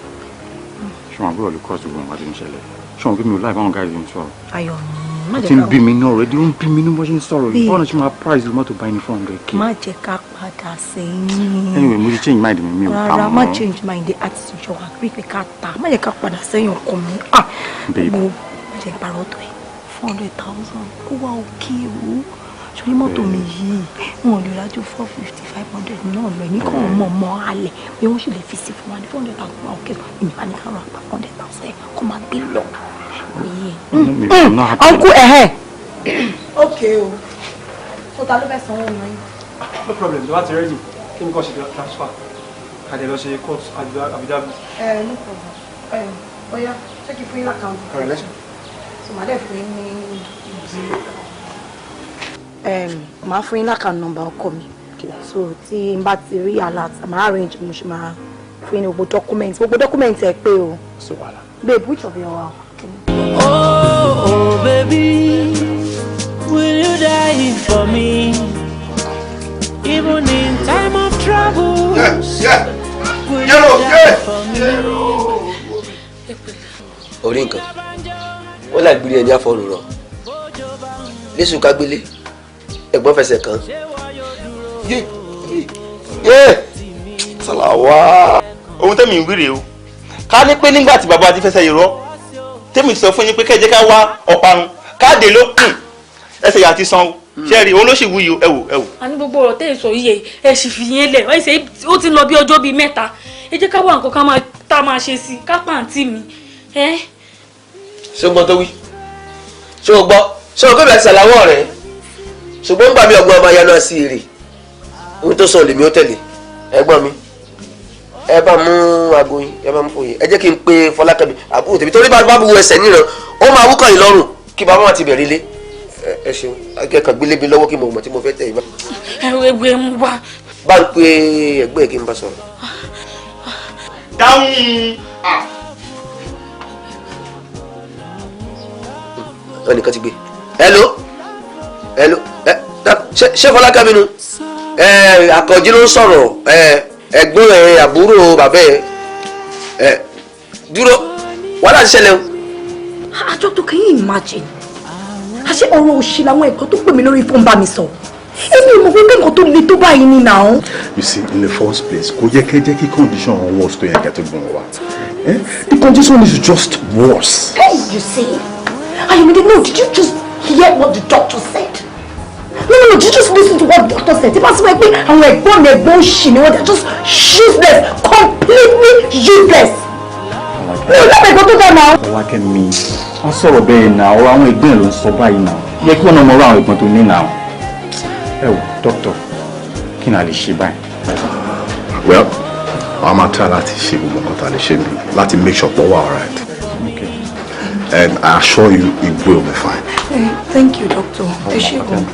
I: ṣé wọn àbúrò lè cross gbogbo nǹkan tí ń ṣẹlẹ̀? Ṣé wọn kí mi ò láì báwọn guys ń sọ̀rọ̀?
C: Ayọ̀ mi, má
I: Ó
C: jẹ́
I: ti ń
C: ká
I: bí mi náà already, ó ń bí mi ní bó ṣe ń sọ̀rọ̀ yìí.
C: Babe.
I: Báwo ni ṣe máa price mọ́tò báyìí ní 400K?
C: Má jẹ́ ká padà sẹ́yìn.
I: Anyway, mo ti change mind mi, mi ò ta
C: Rárá, má
I: mọ́.
C: change mind àti ìjọ agree pé ká ta. Má jẹ́ ká padà sẹ́yìn, ọkọ mi. Ah,
I: Babe.
C: wo, má jẹ́ parọ́ tó ẹ̀. 400,000 ó wá òkè o. Sórí mọ́tò mi yìí, wọn ò lè rájú 450, 500 náà lọ. Èmi kàn mọ̀ mọ́ alẹ̀ pé wọ́n sì lè fi sí fún wa ní 400,000 wá òkè. Èmi bá ní ká rọ àpá 400,000 ẹ̀ kó máa gbé lọ. Oye.
I: I'm not happy.
C: Uncle, ẹ̀hẹ́. Okay o. So ta ló fẹ́ sanwó náà yìí?
L: No problem, tó bá ti ready, kí mi kàn ṣe transfer, kàdé lọ ṣe court affidavit.
C: Ẹ no problem. Ẹ bóyá ṣé kí fún yín l'account?
L: Alright, let's
C: So màá dẹ̀ fún yín ní màá fún yín l'account number ọkọ mi. So tí n bá ti rí alert, màá arrange mo ṣe máa fún yín ní gbogbo document ẹ pé o.
F: Sí wàhálà.
C: Babe, which of your
A: Oh, oh, baby, will you die for me? Even in time of trouble, will you die for me?
M: Orí nǹkan wọn làgbére ẹni àfọrùn rọ lẹsùn kágbélé ẹ̀gbọ́n fẹsẹ̀ kàn yé yé
N: Sàlàwà. Ohun tẹ́mi ń wíre o, ká ní pé nígbà tí bàbá ti fẹsẹ̀ yìí rọ, tẹ́mi sọ fún yín pé kẹ́jẹ́ ká wá ọ̀parun káàdé ló kùn ẹsẹ̀ yà ti san o. Ṣé rí, òun ló sì wú yìí o. Ẹ wò, ẹ wò.
E: A ní gbogbo ọ̀rọ̀ tẹ́ ẹ sọ yìí, ẹ sì fi yẹn lẹ̀. Ẹ ṣe ó ti ń lọ bí ọjọ́ bíi 3. Ẹ jẹ́ ká wá nǹkan ká máa tá a máa ṣe sí i, ká pàǹtí mi. Ẹ
M: Ṣé o gbọ́ tó wí? Ṣé o gbọ́? Ṣé o gbé bẹ́ẹ̀ ṣàlàwọ̀ rẹ̀? Ṣùgbọ́n gbàmí ọgbọ́n ọmọ ayáná sí èrè ohun tó sọ lèmi ó tẹ̀lé. Ẹ̀gbọ́n mi, ẹ bá mú aago yín, ẹ bá mú fún yín. Ẹ jẹ́ kí n pe Fọlákẹ́mi, àbúrò tèmi, torí bá bá bu ẹsẹ̀ níran, ó máa wúkọ̀ yìí lọ́rùn kí bàbá wa ti bẹ̀rẹ̀ ilé. Ẹ ṣeun, akẹ́kọ̀ọ́ gbélé mi lọ́wọ́ kí mo mọ̀ tí mo fẹ́ tẹ̀ yìí bá.
E: Ẹ ẹ mú wá.
M: Bá ń pe ẹgbẹ́ ẹ̀ kí n bá sọ̀rọ̀.
N: Dáhùn.
M: Ẹnìkan ti gbé. Hello, hello, ẹ ṣé Fọlákẹ́mi nu? Ẹ Àkànjí ló ń sọ̀rọ̀. Ẹ ẹ̀gbọ́n ẹ, àbúrò bàbá ẹ. Ẹ dúró, wàhálà ti ṣẹlẹ̀ o.
C: Ah, doctor, can you imagine? Àṣé ọ̀rọ̀ òṣì làwọn ẹ̀kọ́ tó pè mí lórí fóònù bá mi sọ. Èmi ò mọ̀ pé nǹkan tó le tó báyìí ni now.
O: You see, in the first place, kò yẹ kẹ́ jẹ́ kí condition wọn worse tó yẹn kẹ́ tó gbọ́n wa. Eh? The condition is just worse.
C: Hey, you see? Ayomide, no, did you just hear what the doctor said? No, did you just listen to what the doctor said? Tí bá sọ pé àwọn ẹ̀gbọ́n mi, ẹ̀gbọ́n òṣì ni wọ́n, they are just useless, completely useless. Mi ò lábẹ́ ẹ̀gbọ́n tó dá náà.
I: Fọlákẹ́mi, wọ́n sọ̀rọ̀ bẹ́ẹ̀ náà. Ọ̀rọ̀ àwọn ẹ̀gbọ́n ẹ̀ ló ń sọ báyìí náà. Yẹ kí wọ́n náà mọ ọ̀rọ̀ àwọn ẹ̀gbọ́n tó ní náà. Ẹ wò, dókítà, kí ni a lè ṣe báyìí?
O: Well, a máa try láti ṣe gbogbo nǹkan tá a lè ṣe mi láti make sure pé ó wà alright.
I: Okay.
O: And I assure you it will be fine.
C: Hey, thank you, doctor. Ẹ ṣé gan.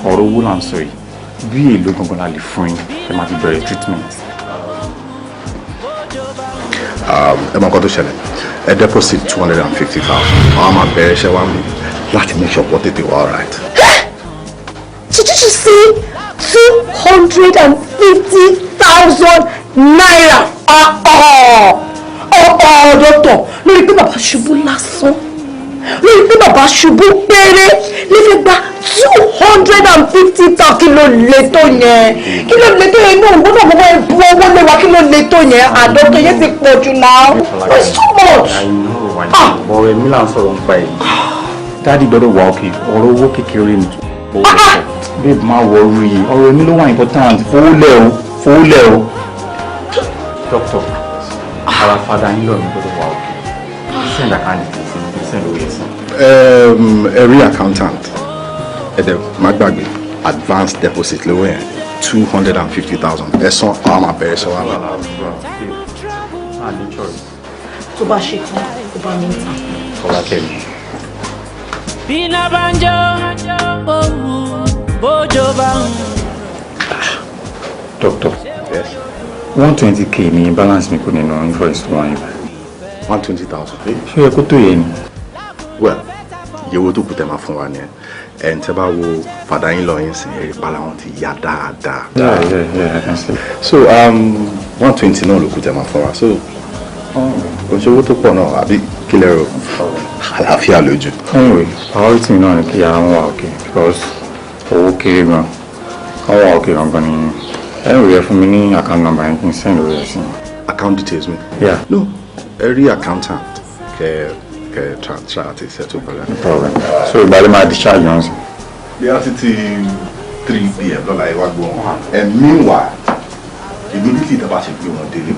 I: Ọ̀rọ̀ owó là ń sọ yìí. Bí èlò gangan la lè fún yín ẹ máa fi bẹ̀rẹ̀ treatment?
O: Ẹ mọ nǹkan tó ṣẹlẹ̀, ẹ deposit 250,000, àwọn máa bẹ̀rẹ̀ iṣẹ́ wa mi láti make sure pé ó tètè wà alright.
C: Did you just say ₦250,000? Ah, oh, oh, oh, doctor, lórí pé bàbá ṣubú lásán, lórí pé bàbá ṣubú péré lè fi gba 250,000? Kí ló lè tó yẹn? Kí ló lè tó yẹn? Náà gbọ́dọ̀ gbọ́dọ̀ ẹ bu owó lé wa. Kí ló lè tó yẹn? Àdọ́tọ̀ yẹn ti pọ̀ jù náà. It's too much.
I: I know, I know. Ọ̀rọ̀ ẹ̀mí là ń sọ̀rọ̀ nípa ẹ̀. Daddy gbọ́dọ̀ wà òkè. Ọ̀rọ̀ owó kékeré ni. Babe, má worry, ọ̀rọ̀ ẹ̀mí ló wà important. Fowó lẹ̀ o, fowó lẹ̀ o. Doctor, ara father yín lọ́ọ̀ mi gbọ́dọ̀ wà òkè. Send account details, send owó yẹn sí.
O: Ẹ rí accountant, ẹ dẹ̀ má gbàgbé advance deposit lówó yẹn, 250,000. Ẹ san, àwọn máa bẹ̀rẹ̀ iṣẹ́ wa mi.
I: Ah, ní choice.
C: Tó bá ṣe tán, ó bá mi ń tà.
I: Fọlákẹ́mi.
A: Bíná bá ń jó, òwú, bójò bá ń.
I: Doctor. Yes. 120K ní balance mi kù nínú invoice tó wà níbẹ̀.
O: 120,000.
I: Ṣé ó yẹ kó tó yẹ ni?
O: Well, iye owó tó kù tẹ́ máa fún wa nìyẹn. Ẹ̀ ń tẹ́ bá wo father yín lọ yín sìn, ẹ̀rí pala wọn ti yá dáadáa.
I: Yeah, I can see.
O: So 120 náà ló kù tẹ́ máa fún wa, so kò ṣe owó tó pọ̀ náà, àbí kí lẹ rò? Àlàáfíà lójú.
I: Anyway, priority náà ni kí ara wọn wà okay, because owó kéré gan. Kán wà okay gangan ni. Anyway, ẹ fún mi ní account number yẹn kí n send owó yẹn sí.
O: Account details mi?
I: Yeah.
O: No, ẹ rí accountant kẹ transfer àti settle pẹ̀lú.
I: No problem. So ìgbà lè máa discharge wọn sí?
O: Bí a ti ti 3 p.m. lọ́la, ẹ wá gbọ́ wọn. And meanwhile, immediately tó bá ṣe gbé wọn délé,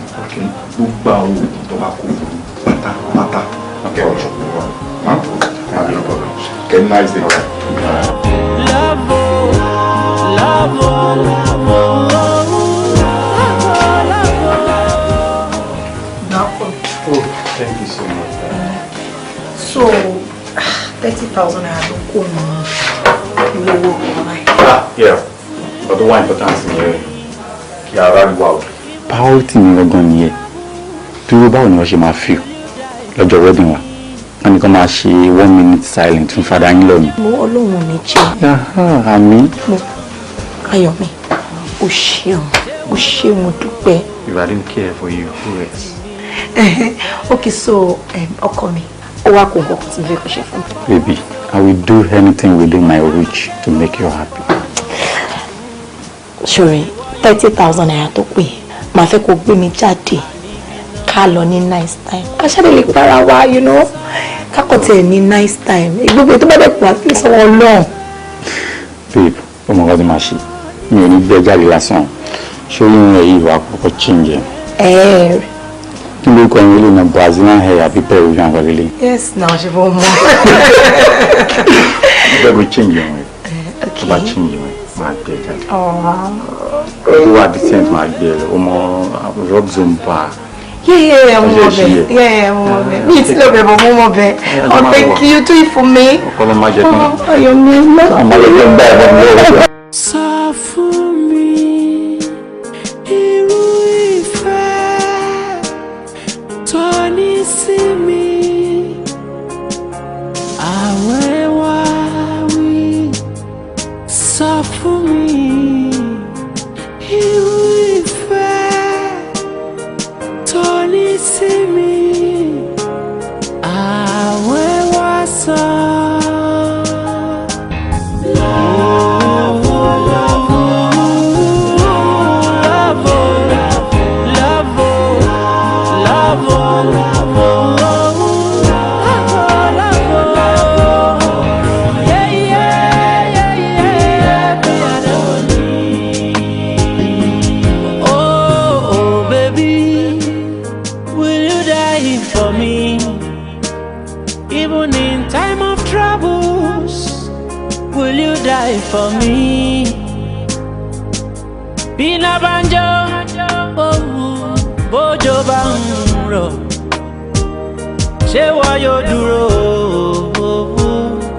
O: gbogbo àwọn oògùn tó bá kó fún un pátápátá, kẹ́ ọ̀ ṣọ̀pọ̀ wọn. No problem. Get nice day.
A: Love, oh, love, oh, love, oh, love, oh.
I: Oh, thank you so much.
C: So 30,000 naira ló kó nù ìwé owó ọkọ̀ báyìí.
I: Ah, yeah. Nǹkan tó wà important nìyẹn, kí ara wà o. Priority mi gangan nìyẹn. Dúró, báwo ni wọ́n ṣe máa feel lọ́jọ́ wedding wa? Wọ́n ní kó máa ṣe 1 minute silent fún father in law mi.
C: Mo Ọlọ́run ò ní jẹ́.
I: Àmín.
C: Mo Ayọ̀mí, o ṣeun, o ṣeun, mo dúpẹ́.
I: If I didn't care for you, who else?
C: Okay, so ọkọ mi, ó wá kó nǹkan tí mo fẹ́ kó ṣe fún mi.
I: Baby, I will do anything within my reach to make you happy.
C: Ṣòrí ₦30,000 tó pè, màá fẹ́ kó gbé mi jáde, ká lọ ní nice time. Ká ṣáà lè para wa, kákọ̀ tiẹ̀ ní nice time. Gbogbo tó bá dẹ̀ pọ̀ àti sọ́wọ́ Ọlọ́run.
I: Babe, ó mọ nǹkan tí màá ṣe. Mi ò ní gbé jáde lásán. Ṣé oyún rẹ̀ yìí wà kọ́kọ́ change ẹ̀?
C: Ẹ̀ẹ́.
I: Kí ló kọ́ ẹyin ilé náà, Brazilian hair àbí Peruvian kọ́ lélẹ̀?
C: Yes, now ṣe fọ́ mọ́.
I: Mo fẹ́ kó change irun rẹ̀. Tó bá change irun rẹ̀, máa gbé jáde. Ó wà decent, máa gbé ẹ lọ. Ó mọ Rock Zone Bar.
C: Yeah, mo mọ bẹ̀. Yeah, mo mọ bẹ̀. Mi ì tí lọ bẹ̀ bọ̀, mo mọ bẹ̀. Oh, thank you, do it for me.
I: Ọkọ má jẹ tán.
C: Ayọ̀mí,
I: Àmọ́ lọ́jọ́ gbá ẹ̀ bọ́ mi lọ́wọ́.
A: Sọ fún mi irú ìfẹ́ tó ní sí mi. Àwẹ̀ wá wí. Sọ fún mi irú ìfẹ́ tó ní sí mi. Àwẹ̀ wá sọ. Love, love, love, love, love, love, love, yeah, yeah. Oh, oh, baby, will you die for me? Even in time of troubles, will you die for me? Bíná bá ń jó, òwú, bójò bá ń rọ̀, ṣé wọ́n yóò dúró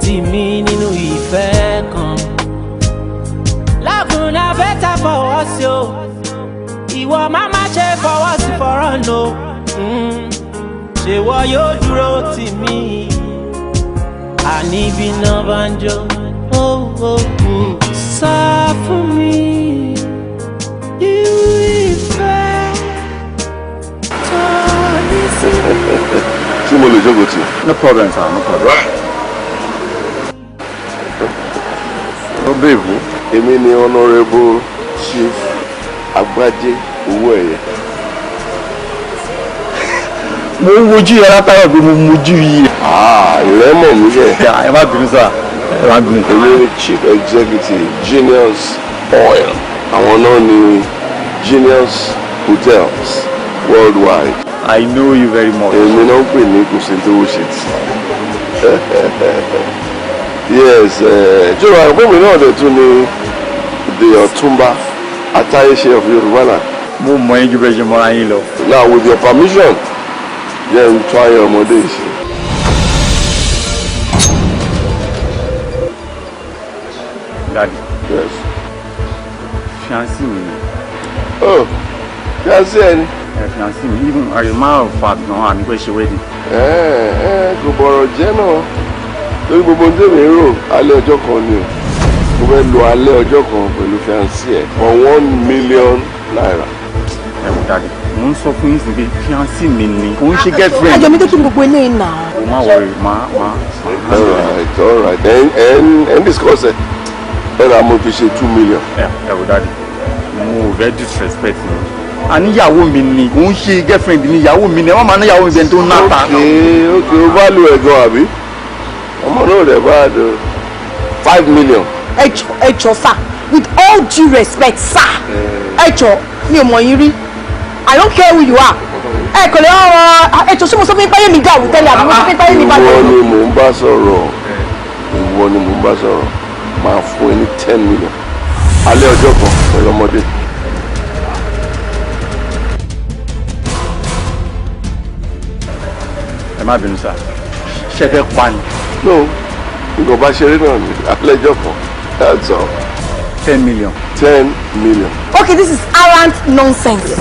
A: tì mí nínú ìfẹ́ kan? Love na better fọwọ́ sí o, ìwọ má má ṣe fọwọ́ sí fọ́rọ̀ nù. Ṣé wọ́n yóò dúró tì mí? Àní bíná bá ń jó, ó. Sọ fún mi irú ìfẹ́ tó ní sí mi.
P: Tí mo lè jókòó tì.
I: No problem, sir, no problem.
P: Ó bèbú, èmi ni Honourable Chief Agbájé Owó Ẹ̀yẹ.
I: Mo ń wojú yẹn látàrọ pé mo mojú yìí.
P: Ìrẹ́mọ̀ mi yẹ.
I: Ẹ má bínú sir, ẹ má bínú.
P: Èmi ni Chief Executive Genius Oil. Àwọn náà ni Genius Hotels worldwide.
I: I know you very much.
P: Èmi náà ń pè ní kòsìntówó ṣe tì. Yes, jọ̀wọ́ àgbọ̀n mi náà dẹ̀ tún ní the Ọ̀túnba Atáyéṣe of Yorùbá land.
I: Mo mọ yín ju bẹ́ẹ̀ ṣe mọ́ra yín lọ.
P: Now, with your permission, jẹ́ n tún ayé ọmọdé yìí ṣe.
I: Daddy.
P: Yes.
I: Fiancé mi ni.
P: Oh, fiancé ẹ ni.
I: Ẹ fiancé mi, even as a matter of fact gan, àní pé ṣe wedding.
P: Ẹ ẹ kò bọ̀rọ̀ jẹ́ náà, torí gbogbo ohun tèmi ń rò, alẹ́ ọjọ́ kan ni o. Mo fẹ́ lo alẹ́ ọjọ́ kan pẹ̀lú fiancé ẹ for ₦1 million.
I: Ẹ wò, Daddy, mo ń sọ fún yín sí pé fiancé mi ni, kò ń ṣe girlfriend.
C: Ayọ̀mí tó kí n gbogbo eléyìí nà.
I: O má worry, má má.
P: All right, ẹ ń discuss ẹ ẹ rà, mo fi ṣe 2 million.
I: Ẹ wò, Daddy, mo ò fẹ́ disrespect yín. Àníyàwó mi ni, kò ń ṣe girlfriend mi, ìyàwó mi ni. Ẹ má máa níyàwó mi bẹ́ẹ̀ tó ń náta.
P: Ok, o bá lu ẹ̀gan àbí ọmọ náà rẹ̀ bá dùn, 5 million.
C: Ẹ jọ̀ọ́, ẹ jọ̀ọ́ sir, with all due respect sir, ẹ jọ̀ọ́, mi ò mọ̀ yín rí. I don't care who you are. Ẹ kò lè ọ̀rọ̀, ẹ jọ̀ọ́, ṣé mo sọ fún yín páyé mi dàrú tẹ́lẹ̀ àbí mo sọ fún yín páyé mi bàjẹ́?
P: Ìwọ ni mò ń bá sọ̀rọ̀, ìwọ ni mò ń bá sọ̀rọ̀. Máa fún ẹ ní 10 million, alẹ́ ọjọ́ kan pẹ̀lú ọmọdé.
I: Ẹ má bínú sir, ṣe fẹ́ pa ni?
P: No, nǹkan bá ṣeré náà ni, alẹ́ ọjọ́ kan, that's all.
I: 10 million.
P: 10 million.
C: Okay, this is arrant nonsense.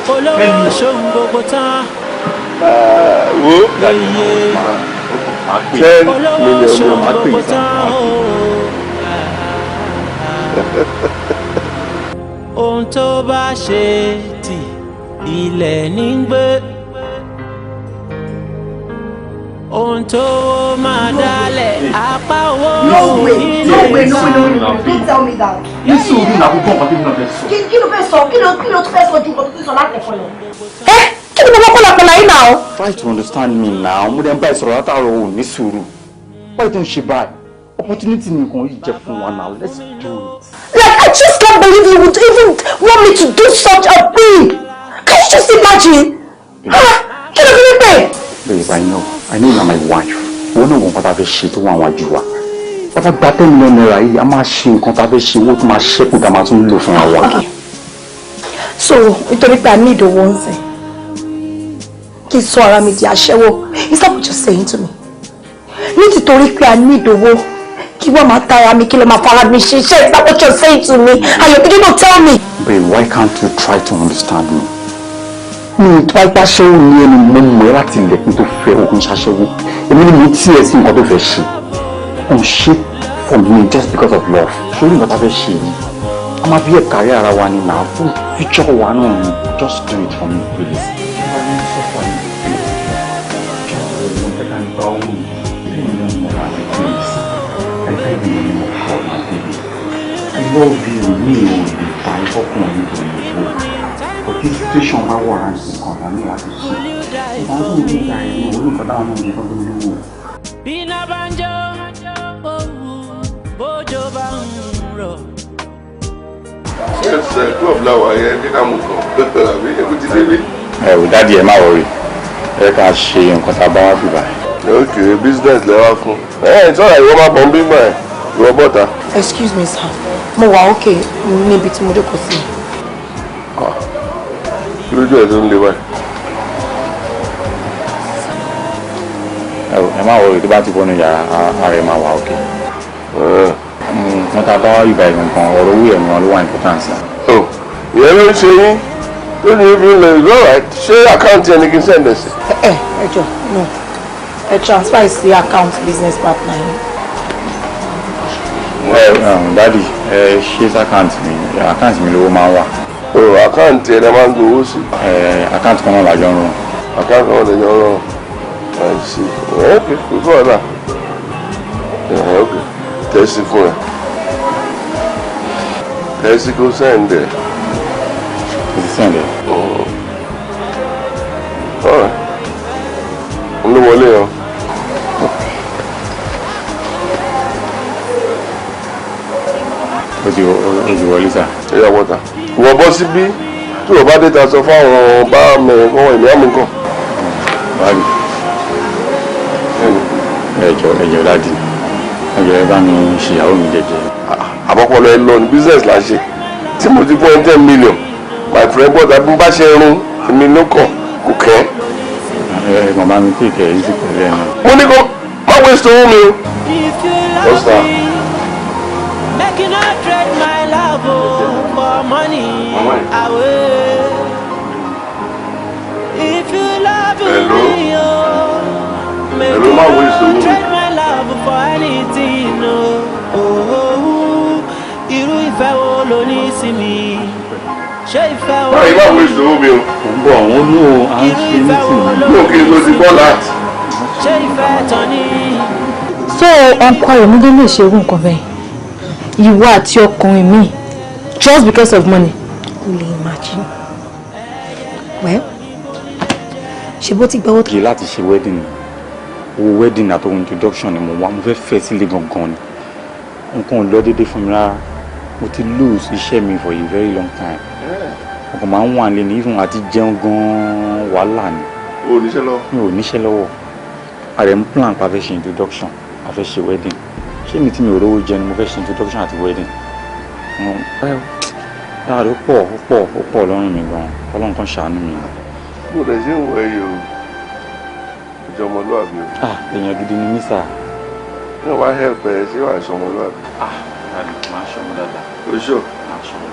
A: Olówó ṣòun gbogbo tán.
P: Wo, 10
A: Olówó
P: million ni
A: ṣòun
P: o máa pè
A: gbogbo
P: é.
A: tán o. Ohun tó bá ṣe tì ilẹ̀ ní gbé. Ohun tó máa dálẹ̀ apá owó
C: No way, no way, no way, no way, no way. Don't tell me that.
F: Ní sùúrù náà, gbogbo nǹkan tí mo náà fẹ́ sọ.
C: Kí ló fẹ́ sọ? Kí ló tún fẹ́ sọ ju nǹkan tó ti sọ láti ẹ̀kọ́ lọ? Ẹ kí ni mo mọ́ pọ́lápọ́lá yìí náà?
I: Try to understand me now. Mo dẹ̀ ń bá ẹ sọ̀rọ̀ látàárọ̀, ò ní sùúrù. Why don't ṣe báyìí? Opportunity nìkan yìí jẹ́ fún wa now. Let's do it.
C: Like, I just can't believe you would even want me to do such a thing. Can you just imagine? Ah, kí ló fi mí pè?
I: Babe, I know you are my wife. Wọ́n náà wọ́n pátá fẹ́ ṣe tó wà wájú wa. Pátá gba ₦10 million yìí, a máa ṣe nǹkan tá a fẹ́ ṣe, owó tó máa ṣẹ́kù tá a máa tún lò fún wa.
C: So, nítorí pé I need owó ń sìn, kí n sọ ara mi di aṣẹ́wó. Is that what you're saying to me? Nítorí pé I need owó, kí wọ́n máa tara mi, kí ló máa fara mi ṣiṣẹ́. Is that what you're saying to me? Ayọ̀mídé, no, tell me.
I: Babe, why can't you try to understand me? Mi ò tó ipá ṣẹ́wó ní ẹni mo mọ̀ ẹ́ láti ilẹ̀kùn tó fẹ́ òkun ṣaṣẹ́wó. Èmi ni mo tí ẹ sí nǹkan tó fẹ́ ṣe. Kò ń ṣe for me just because of love. Ṣé orí nǹkan tá a fẹ́ ṣe yìí? A máa fi ẹ̀ kárí ara wa ni náà fún future wa náà ni. Just do it for me, please. Please. I beg you in the name of God, my baby. I love you. Mi ò lè ta ìfọkùnrin nítorí owó. But this situation bá wà nǹkan kan ní láti ṣe. Ìgbà tó ń gbé ẹ̀ ní orí nǹkan táwọn náà ń ṣe fọ́n tó ń lówó.
A: Bí iná bá ń jó, bójò bá ń rọ̀.
P: Yes, club làwà yẹn ní ká mú kan àbí ẹkú ti débí.
I: Ẹ ò daddy, ẹ má worry. Ẹ ká ṣe nǹkan tá a bá wá bí báyìí.
P: Ok, business lẹ wá fún. Ẹ sọ̀rọ̀, ìwọ máa bọ̀ ń bí gbà ẹ̀, ìwọ bọ́ta.
C: Excuse me, sir. Mo wà okay níbi tí mo jókòó sí.
P: Kí lójú ẹ̀ tó ń le báyìí?
I: Ẹ ò, ẹ má worry, tó bá ti bọ́nu yàrá, ara ẹ máa wà okay. Nǹkan tá a bá wá bí báyìí gangan, ọ̀rọ̀ owó ẹ̀ gan ló wà important sí.
P: Oh, ìyẹn ló ń ṣe yín lónìí ibi ilẹ̀ is alright. Ṣé account ẹni kí n send ẹ̀ sí?
C: Ẹ jọ, no. Ẹ transfer sí account business partner yín.
I: Ẹ daddy, ẹ ṣe sí account mi, account mi lówó máa ń wà.
P: Oh, account ẹ̀ lẹ máa ń gbowó sí.
I: Ẹ account kan náà lájọ ń rún.
P: Account kan náà lè jọ ń rún. I see. Ok, kò sí wàhálà. Ok, tẹ̀sí fún ẹ. Tẹ̀sí kó send ẹ̀.
I: Kò sí send ẹ̀.
P: Alright. Ń ló wọlé o.
I: Ó ti wọlé, sir.
P: Ẹ yà wọ́ta. Ìwọ bọ́ síbí tí o bá dé ta sọ fáwọn bá mẹ́rin kọ́ èmi àmú nǹkan.
I: Báyìí. Ẹ jọ̀ọ́, ẹ jọ̀ọ́ daddy. Ẹ jọ̀ọ́, ẹ bá mi ṣèyàwó mi jẹ́jẹ́.
P: Àbọ̀pọ̀lọ ẹ lọ ní business là ń ṣe tí mo ti fún ẹ 10 million, my friend, bọ́ta bí n bá ṣe rún èmi ló kàn kò kẹ́.
I: Ẹ màmá mi take it easy pẹ̀lú ẹ náà.
P: Mo ní kó má waste owó mi o.
A: If you
P: What's
A: love
P: that?
A: me, make you not trade my love, oh, for money away. If you love
P: Hello?
A: me, oh, make
P: Hello,
A: you
P: má waste owó
A: not
P: mi.
A: trade my love for anything, oh, oh. Irú ìfẹ́ wo ló ní sí mi? Ṣé ìfẹ́ wo
P: Báyìí, má waste owó mi o.
I: Kò ń bọ̀, àwọn olóò à ń ṣe meeting.
P: Mi ò kí n lo ti bọ́ láti.
A: Ṣé ìfẹ́ tán ni?
H: So uncle Ayọ̀mídé lè ṣe irú nǹkan bẹ́ẹ̀, ìwọ àti ọkùnrin mi, just because of money?
C: Kò lè imagine. Well, ṣe bó ti gbọ́wọ́ tó.
I: Kì í láti ṣe wedding ni. Owó wedding àti introduction ni mo wá. Mo fẹ́ fẹ́ sílé gangan ni. Nǹkan ò lọ déédéé fún mi rárá. Mo ti lose iṣẹ́ mi for a very long time. Mo kàn máa ń wà nílé ní, even àti jẹun gan-an wàhálà ni.
P: O ò níṣẹ́ lọ.
I: Mi ò níṣẹ́ lọ́wọ́. Ààrẹ ń plan pa fẹ́ ṣe introduction, a fẹ́ ṣe wedding. Ṣé mi tí mi ò rówó jẹun ni mo fẹ́ ṣe introduction àti wedding? Dáadọ́, ó pọ̀, ó pọ̀, ó pọ̀ lọ́rùn mi gan-an. Ọlọ́run kan ṣàánú mi.
P: Bó lè ṣe ń wọ ẹyẹ o, ìjọ ọmọlúwàbí o.
I: Ah, èèyàn gidi ni mí, sir.
P: Ní wàá help ẹ, ṣé wàá ṣe ọmọlúwàbí?
I: Máa ṣọmọ dáadáa.
P: O ṣọ.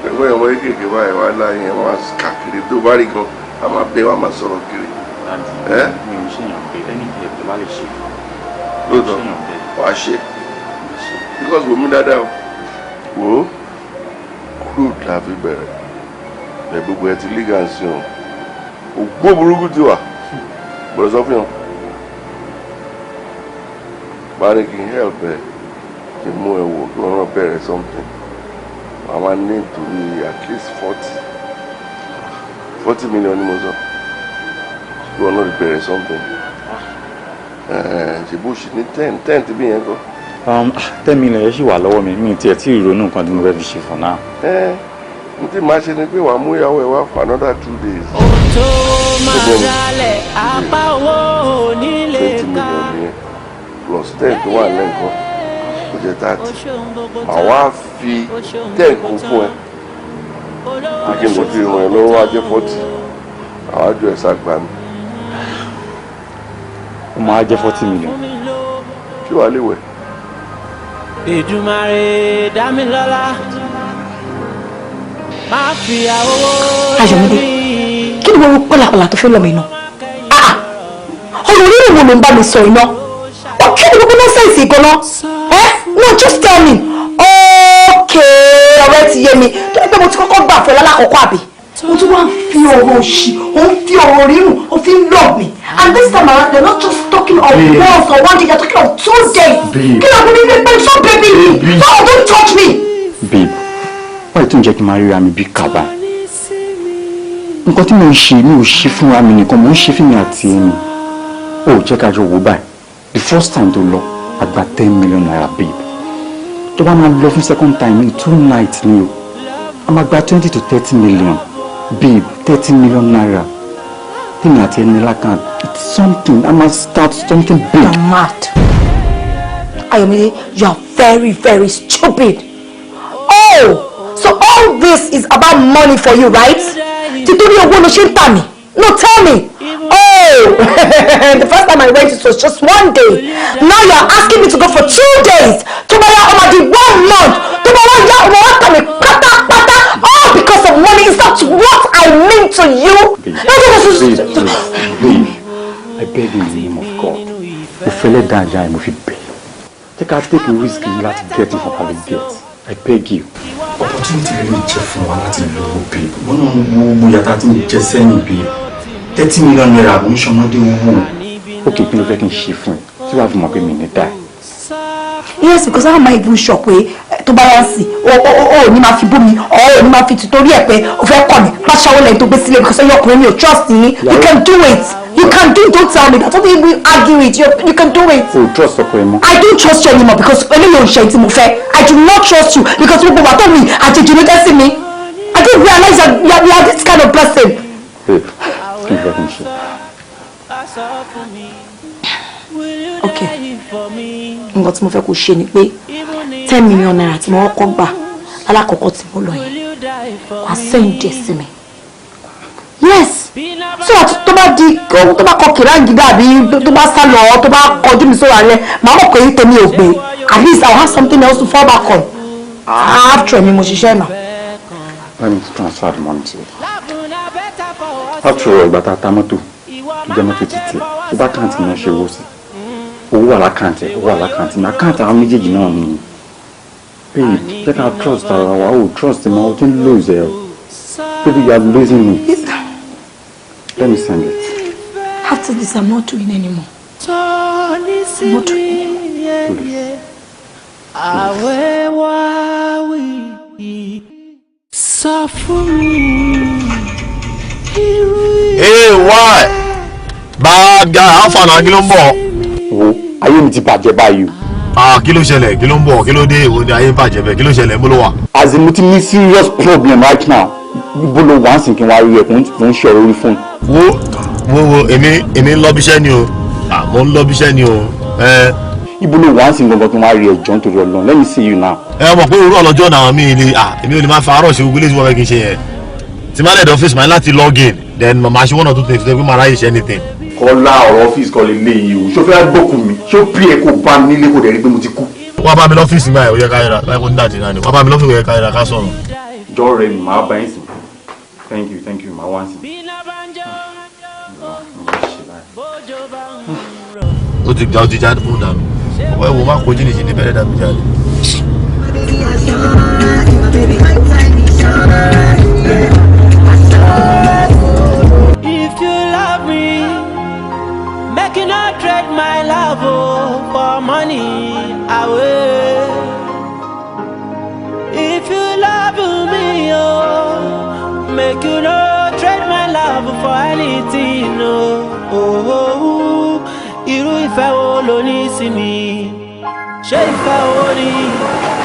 P: Ẹgbẹ́ ìwọ kékeré báyìí wà láyé ẹ̀ máa káàkiri tó bá rí gan, a máa bẹ́ wa máa sọ̀rọ̀ kiri.
I: Mi ò ṣèyàn pé any help tó bá lè ṣe.
P: Lóòótọ́, wàá ṣe. Because wò mí dáadáa o. Wò ó, crude la fi bẹ̀rẹ̀. Ẹ gbogbo ẹ ti legal sí o. Ògbó burúkú ti wà. Gbọ́dọ̀ sọ fún yàn. Bá ní kí n help ẹ, kí n mú ẹ wò kí wọ́n náà bẹ̀rẹ̀ something. Màá máa ní to be at least 40 million ni mo sọ. Kí wọ́n náà bẹ̀rẹ̀ something. Ṣe bó ṣe ní 10 10 tí bí yẹn kọ́.
I: 10 million yẹn ṣì wà lọ́wọ́ mi, mi tiẹ̀ tí ì ronú nǹkan tí mo fẹ́ fi ṣe for now.
P: Ẹ n tí màá ṣe ni pé wàá mú ìyàwó ẹ wá for another 2 days.
A: Tó máa dálẹ̀ apá owó onílé
P: twenty
A: ká.
P: million yẹn plus 10 tó wà lẹ́ǹkan, ó jẹ́ 30. Màá wá fi 10 kún fún ẹ pé kí n kò fi ràn ẹ́ lọ́wọ́, wá jẹ́ 40. Àwọn àjọ ẹ̀ sàgbà mi.
I: Ó máa jẹ́ 40 million.
P: Ṣé wàá lè wẹ̀?
A: Èdùmàrè dámilọ́lá, má fi àwòwò.
C: Ayọ̀mídé, kí ni gbogbo pálapàla tó fẹ́ lọ́mọ iná? Ọ̀rọ̀ rírùn wo ló ń bá mi sọ iná? Ó kí ni gbogbo nonsense gan-an? Ẹ́, no, just tell me. Okay, ọ̀rẹ́ ti yé mi. Tó ní pé mo ti kọ́kọ́ gbà fún ẹ lálákọ̀ọ́kọ́, àbí? O tún wá ń fi ọ̀rọ̀ òṣì, o ń fi ọ̀rọ̀ rírùn, o fi ń love me. And this time around, they're not just talking of
I: Babe.
C: once or one day, they're talking of 2 days.
I: Babe.
C: Kí ló ń bí pé so baby me?
I: Babe.
C: No, don't touch me.
I: Babe, wáyé tó ń jẹ́ kí n máa ríra mi bí kaba. Nǹkan tí mo ń ṣe, mi ò ṣe fúnra mi nìkan, mo ń ṣe fún mi àti ẹni. Ó jẹ́ ká jọ wò báyìí. The first time tó lọ, a gba ₦10 million, babe. Tó bá máa lọ fún second time ní 2 nights ni o, a máa gba 20 to 30 million, babe. ₦30 million tèmi àti ẹni lákàn, it's something. I must start something big.
C: You're mad. Ayọ̀mídé, you are very, very stupid. Oh, so all this is about money for you, right? Títorí owó ló ṣe ń tà mí. No, tell me. Oh, the first time I went, it was just one day. Now you are asking me to go for 2 days. Tó bá yá, ó máa di one month. Tó bá wá yá, ó máa wá tà mí pátápátá. All because of money. Is that what I mean to you?
I: Babe, please, babe, I beg in the name of God. Mo fẹ́lẹ́ dáadáa ẹ̀, mo fi bẹ̀. Jẹ́ ká take a risk yìí láti get nǹkan ká lè get. I beg you. Opportunity rẹ̀ lè jẹ́ fún wa láti lówó, babe. Wọ́n náà wo owó yàtá tí ń jẹ sẹ́yìn, babe. ₦30 million ń ṣọmọdé owó. Ok, kí ló fẹ́ kí n ṣe fún ẹ tí wàá fi mọ̀ pé mi ní dá?
C: Yes, because how am I even sure pé tó bá yá sí o ò ní máa fi bú mi or ò ní máa fi tìtorí ẹ̀ pé o fẹ́ kọ̀ mí pàṣẹwó lẹ́yìn tó gbé sílẹ̀, because ẹ̀yin ọkùnrin, mi ò trust yín. You can do it, you can do it. Don't tell me that. Don't even argue it. You can do it.
I: O trust ọkọ ẹ mọ́.
C: I don't trust you anymore because eléyìí ò ń ṣe tí mo fẹ́. I do not trust you because gbogbo wa tó mi àjèjì ló jẹ́ sí mi. I didn't realize that you are this kind of person.
I: Babe, kí n fẹ́ kí n ṣe?
C: Okay, nǹkan tí mo fẹ́ kó ṣe ni pé ₦10 million tí mo kọ́kọ́ gbà lálákọ̀ọ́kọ́ tí mo lọ yẹn, wàá send ẹ̀ sí mi. Yes, so that tó bá di tó bá kọ kìráǹgídà àbí tó bá sá lọ, tó bá kọjú mi sóra rẹ, màá mọ̀ pé tèmi ò gbé. At least I will have something else to fall back on. After mi mo ṣiṣẹ́ náà.
I: Let me transfer the money to you. After all, ìgbà tá a ta mọ́tò tó jẹ́ mọ́tò títì tó bá account mi náà ṣe owó sí, owó wà l'account ẹ̀, owó wà l'account mi, account àwọn méjèèjì náà ni. Babe, jẹ́ ká trust ara wa. O trust mi, o ti ń lose ẹ o. Baby, you are losing me. Let me send it.
C: After this, I'm not doing anymore. I'm not doing anymore.
A: Àwẹ̀ wá wí, sọ fún mi.
J: Hey, why? Bad guy, how far na? Kí ló ń bọ̀?
I: Wo, ayé mi ti bàjẹ́ báyìí o.
J: Ah, kí ló ṣẹlẹ̀? Kí ló ń bọ̀? Kí ló dé? Èwo ni ayé ń bàjẹ́ bẹ́ẹ̀? Kí ló ṣẹlẹ̀? Mo ló wà.
I: As in, mo ti ní serious problem right now. Ibo ló wà ń sìn kí n wá rí ẹ? Kò ń ṣe ọ̀rọ̀ orí fóònù.
J: Wo, wo, wo, èmi ń lọ bíṣẹ́ ni o. Ah, mo ń lọ bíṣẹ́ ni o. Ẹ.
I: Ibo ló wà ń sìn gangan kí n wá rí ẹ? Jọ, nítorí Ọlọ́run, let me see you now.
J: Ẹ mọ̀ pé òwúrọ̀ ọlọ́jọ́ náà mi lè, ah, èmi ò lè máa fa àárọ̀ ṣe gbogbo eléyìí tí wọ́n fẹ́ kí n ṣe yẹn. Tí má dẹ̀ dé ọ́fíìsì, máa ní láti log in, then màá ṣe one or two things tó yẹ pé màá ráyè ṣe anything.
I: Kọ́lá, ọ̀rọ̀ ọ́fíìsì kọ́ lè lé yìí o. Ṣó fẹ́ gbókùn mi? Ṣó pí ẹ kó bá mi nílé kó dẹ̀ rí pé mo ti kú?
J: Wá bá mi lọ́fíìsì báyìí, ó yẹ ká yẹra láì kó ní dàdí náà ni. Wá bá mi lọ́fíìsì, ó yẹ ká yẹra ká sọ̀rọ̀.
I: Jọ rẹ mi, màá bá yín sìn. Thank you, thank you, màá wá sí.
J: Ó ti já, ó ti já fún dànù. Ọwọ́ ìwọ má kó jìnnìjìnnì ní bẹ́rẹ̀ dàbí jáde.
A: If you love me, make you not trade my love, oh, for money away. If you love me, oh, make you not trade my love for anything, oh, oh, oh. Irú ìfẹ́ wo lo ní sí mi? Ṣé ìfẹ́ wo ni?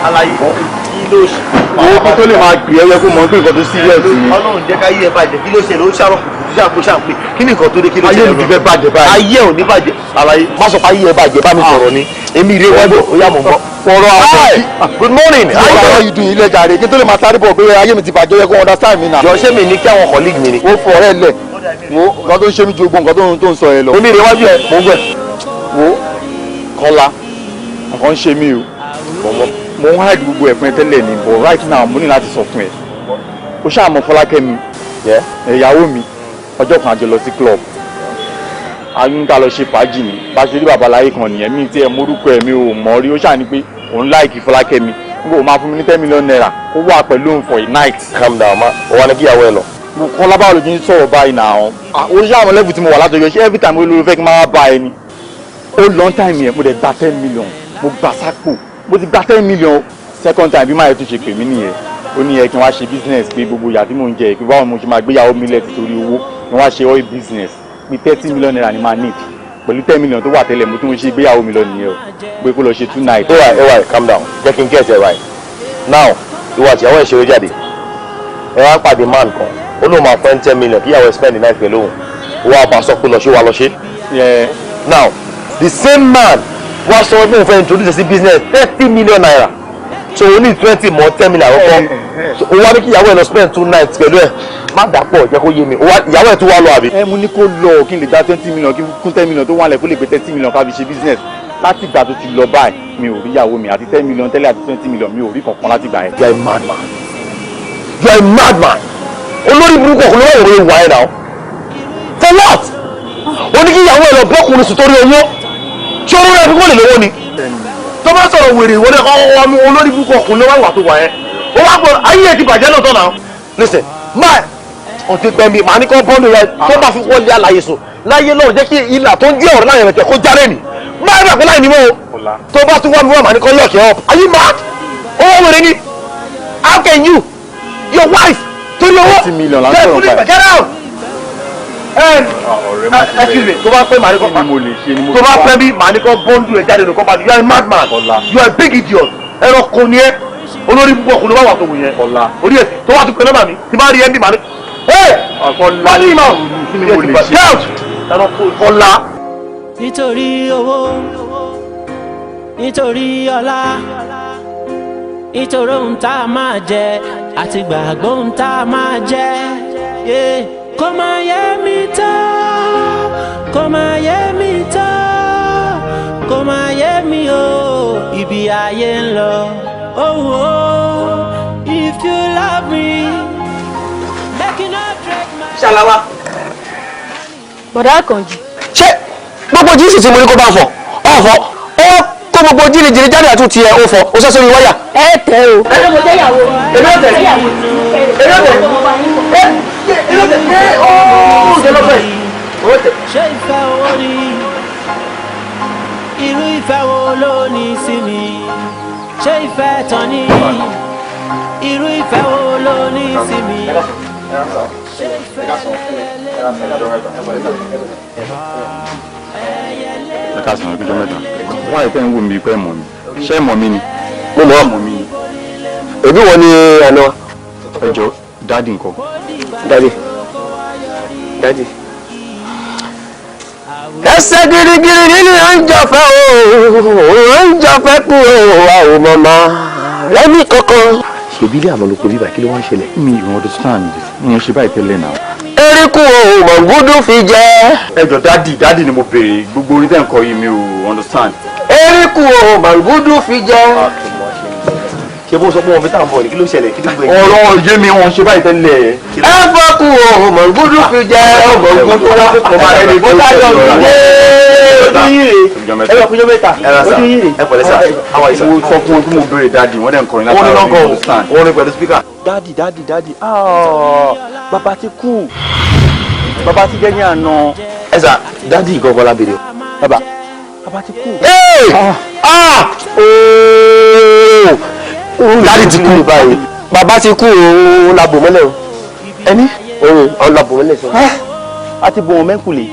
J: Àlàyé kí ló ṣe.
I: Owó kan tó lè máa pè é yẹ kó mọ̀ pé nǹkan tó serious ni.
J: Ọlọ́run jẹ́ ká yé ẹ bàjẹ́, kí ló ṣe ló ń ṣàrọ̀ ṣàpò ṣàpè kí ni nǹkan tó dé, kí ló ṣe.
I: Ayé mi ti fẹ́ bàjẹ́ báyìí.
J: Ayé ò ní bàjẹ́. Àlàyé má sọ pé ayé ẹ bàjẹ́, bá mi sọ̀rọ̀ ni. Èmi rè wájú, ó yá mò ń bọ̀.
I: Ọ̀rọ̀ àwọn
J: Good morning.
I: How are you doing ilé jàre? Kí tó lè máa sáré bọ̀ pé ayé mi ti bàjẹ́, yẹ kó understand mi náà.
J: Jọ ṣé mi ní kí àwọn colleague mi ni.
I: Wo fọ ọ̀rẹ́ lẹ̀. Wo nǹkan tó ń ṣe mí ju gbogbo nǹkan tó ń sọ yẹn lọ.
J: Èmi rè wájú ẹ, mò ń gbẹ.
I: Wo Kọ́lá, nǹkan ń ṣe mí o. Mo ń hide gbogbo ẹ̀ fún ẹ tẹ́lẹ̀ ni, but right now mo ní láti sọ fún ẹ. O ṣáà mọ Fọlákẹ́mi, ìyàwó mi, ọjọ́ kan a jọ lọ sí club. A ní ká lọ ṣe fàájì ni, bá ṣe rí babaláyé kan nìyẹn, mi tí ẹ morúkọ ẹ mi ò mọ̀ rí, ó ṣáà ní pé òun láìkí Fọlákẹ́mi. Níbo máa fún mi ní ₦10 million kó wà pẹ̀lú òun for a night.
J: Calm down ma, o wa ní kíyàwó ẹ lọ.
I: Mo Kọ́lá, báwo ló ti ń sọ̀rọ̀ báyìí náà? Ó ṣáà mọ level tí mo wà látọjọ́, ṣé every time olórí fẹ́ kí n máa bá ẹ ni? Ó long time yẹn, mo dẹ̀ gba 10 million, mo gbà sápò, mo ti gba 10 million. Second time bí máa yẹ tún ṣe pè mí nìyẹn, ó ní ẹ kí n wá ṣe business, pé gbogbo ìyà tí mò ń jẹ, pé báwo mo ṣe máa gbéyàwó mi lẹ̀ torí owó, kí n wá ṣe oil business, pé ₦30 million ni máa need pẹ̀lú 10 million tó wà tẹ́lẹ̀. Mo tún ṣe gbéyàwó mi lọ nìyẹn o, pé kó lọ ṣe two night.
J: Ó wà ẹ wà, calm down, jẹ́ kí n get it right now. Ìwọ àti ìyàwó ẹ̀ ṣeré jáde, ẹ wá pàdé man kan, ó lóun máa fẹ́ 10 million kí ìyàwó ẹ̀ spend the night pẹ̀lú òun. Ó wá bá a sọ pé lọ ṣe, wà lọ ṣe. Now the same man wá sọ pé òun fẹ́ introduce sí business ₦30 million, so o ní 20 mọ́ 10 million àkọ́kọ́. So o wá ní kí ìyàwó ẹ̀ lọ spend two nights pẹ̀lú ẹ̀. Má dàpọ̀, jẹ́ kó yé mi, ìyàwó ẹ̀ tún wá lọ àbí.
I: Ẹ mo ní kó lọ kí n lè gba 20 million, kí n kún 10 million tó wà lẹ̀, kó lè gbé 30 million ká fi ṣe business. Láti ìgbà tó ti lọ báyìí, mi ò rí ìyàwó mi, àti 10 million tẹ́lẹ̀ àti 20 million, mi ò rí kankan láti gbà yẹn.
J: You are a madman, you are a madman. Olórí burúkú ọkùnrin wà wòye wà ẹ̀ náà. For what? O ní kí ìyàwó ẹ̀ lọ bọ́kùnrin sùn torí owó. Ṣé owó rẹ̀ fi kó lè lówó ni? Tó bá sọ̀rọ̀ wèrè ìwọlé ọmọ olórí burúkú ọkùnrin wà tó wà ẹ́. Ó wá gbọ́ ayé ẹ̀ ti bàjẹ́ lọ́tọ̀ náà. Listen, máa ọtí pẹ́ mi, màá ní kọ́ bọ́ọ̀lù rẹ tó bá fi wọlé àlàyé sùn láyé lọ́rùn, jẹ́ kí ìlà tó ń jẹ́ ọ̀rọ̀ láyé rẹ̀ tẹ̀ kó járe nì. Máa rí àpẹ́ láì ní mọ́ o. Tó bá tún wá mi wá, màá ní kọ́ lock ẹ̀ up. Are you mad? Owó wèrè ni. How can you, your wife, torí owó?
I: 30 million là ń sọ̀rọ̀ báyìí.
J: Get out! Excuse me, tó bá pẹ́ màá ní kọ́ tó bá pẹ́ bí màá ní kọ́ bọ́ńdù ẹ̀ jáde nìkan bá. You are a madman, you are a big idiot. Ẹranko ni ẹ, olórí púpọ̀ ọkùnrin wà wà tó wù yẹn. Orí ẹ̀ tó wà tún pẹ́ nọ́mbà mi tí bá rí ẹ bí màá ní. Kọ́lá ní ìmọ̀
I: kí ni mo lè ṣe?
J: Get out! Ẹranko Kọ́lá.
A: Nítorí owó, nítorí ọlá, nítorí ohun tá a máa jẹ àti gbàgbọ́ ohun tá a máa jẹ. Yeah. Kò máa yé mi tán, kò máa yé mi tán, kò máa yé mi o, ibi ayé ń lọ. Oh, oh, if you love me, make you not break my.
M: Ṣàlàwà.
E: Bọ̀dá Àkànjì.
M: Ṣé gbogbo jíǹsì tí mo ní kó bá fọ ọ̀fọ̀, ó kó gbogbo jìnnìjìnnì jáde àtúntì tiẹ̀, ó fọ, ó sẹ́ sórí wáyà.
E: Ẹ tẹ o. Ẹ mo jẹ́ ìyàwó.
M: Èmi ò tẹ̀. Èmi ò tẹ̀. Èmi ò tẹ̀. Ó ṣe lọ́fẹ̀ẹ́. Ó tẹ̀.
A: Ṣé ìfẹ́ wo ni? Irú ìfẹ́ wo ló ní sí mi? Ṣé ìfẹ́ tán ni? Irú ìfẹ́ wo ló ní sí mi? Ṣé ìfẹ́
I: Ẹ ká sọ̀rọ̀ ìjọ mẹ́ta. Wọ́n àìpẹ́ ń wò mí pé mọ̀ mi, ṣé mọ̀ mi ni?
M: Mo mọ̀.
I: Mọ̀ mi ni.
M: Èbí wọn ni àná wa.
I: Ẹ jọ, daddy ńkọ́?
M: Daddy, daddy. Ẹsẹ̀ girigiri nínú oúnjẹ fẹ́ o, oúnjẹ fẹ́ kú o, a ò mọ̀ mọ́ lẹ́mí kankan. Ṣèbí ilé àná ló pe bíbá, kí ló wá ń ṣẹlẹ̀?
I: Mi ò understand, mi ò ṣe báyìí tẹ́lẹ̀ náà.
M: Eríkù o, mọ̀gúdú fi jẹ́.
I: Ẹ jọ, daddy, daddy ni mo béèrè. Gbogbo orin tẹ́ ń kọ yìí, mi ò understand.
M: Eríkù o màngúdù fi jẹ.
J: Ṣé bó sọ pé wọn fi tàn bọ̀ ní kí ló ṣẹlẹ̀ kí ló gbé.
I: Ọ̀rọ̀ yé mi wọn ṣe báyìí tẹ́lẹ̀.
M: Ẹ fọ́kù o màngúdù fi jẹ. Màngúdù fi jẹ. Ó dájọ́ mi dé ojú yìí rè. Ẹ lọ kúnjọ́ mẹ́ta. Ojú yìí rè.
J: Ẹ pẹ̀lẹ́ sà.
I: Mo sọ fún wọn tí mo béèrè dáàdì wọ́n dẹ̀ ń kọrin látara
J: mi understand. Wọ́n ní pẹ̀lú spíkà.
F: Dáàdì dáàdì dáàdì bàbá ti kú bàbá ti jẹ́ ní àná.
J: Ẹ sà dáàdì ìkọ̀kọ̀ la béèrè.
F: Bàbá bàbá ti kú.
M: Dáàdì ti kú báyìí. Bàbá ti kú òun la bò mọ́lẹ̀ o.
F: Ẹni?
M: Òun la bò mọ́lẹ̀ sọ.
F: A ti bò wọn mẹ́kùlé.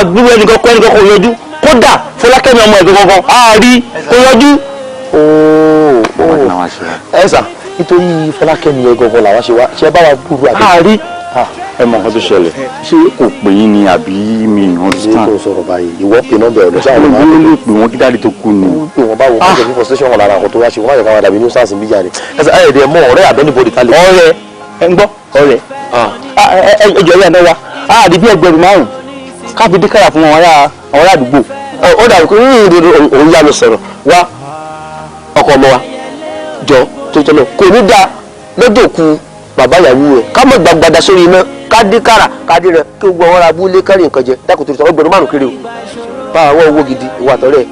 M: Gbogbo ẹnìkan kọ́ ẹnìkan kò yọjú. Kódà Fọlákẹ́mi ọmọ ẹ̀gbọ́n kankan a rí kò yọjú. Ẹ sà nítorí Fọlákẹ́mi yẹn gangan làwa ṣe wá ṣe bá wa gbúrú àbí.
I: A rí. Ẹ mọ nǹkan tó ṣẹlẹ̀ ṣé kò pè yín ni àbí mi understand.
J: Ṣé kò sọ̀rọ̀ báyìí ìwọ pè nọ́mbà ẹ̀ lọ sáà ló máa
I: ń lè pè wọ́n kí dáàdì tó kú ni.
J: Pè wọ́n báwo kó jẹ́ fí frustration wọn lára àwọn tó wá ṣe wọ́n má yẹ ká wá dàbí nuisance bí jáde. Ẹ sà ẹ̀ dẹ̀ mọ ọ̀rẹ́ àbẹ́nibodè ta lè.
F: Ọ̀rẹ́ ẹ ń gbọ́ ọ̀rẹ́ ẹ jọ ẹ yànnà wa a rí bí ẹgbẹ̀rún 5 káfí díkàrà fún àwọn ará àdúgbò.
M: Ó dàbí pé òun yá mi sọ̀rọ̀ wá ọkọ ọmọ wa jọ tó tọ́lọ̀ kò ní dáa lọ́dọ̀ òkú bàbá ìyàwó rẹ̀ ká mọ̀ gbàgbàdà sórí iná ká dín kára ká dín rẹ̀ kí gbogbo àwọn ará abúlé kárí nǹkan jẹ dákò tó sọ ẹgbẹ̀rún 5 kiri o bá àwọn owó gidi ìwà àtọ̀rẹ́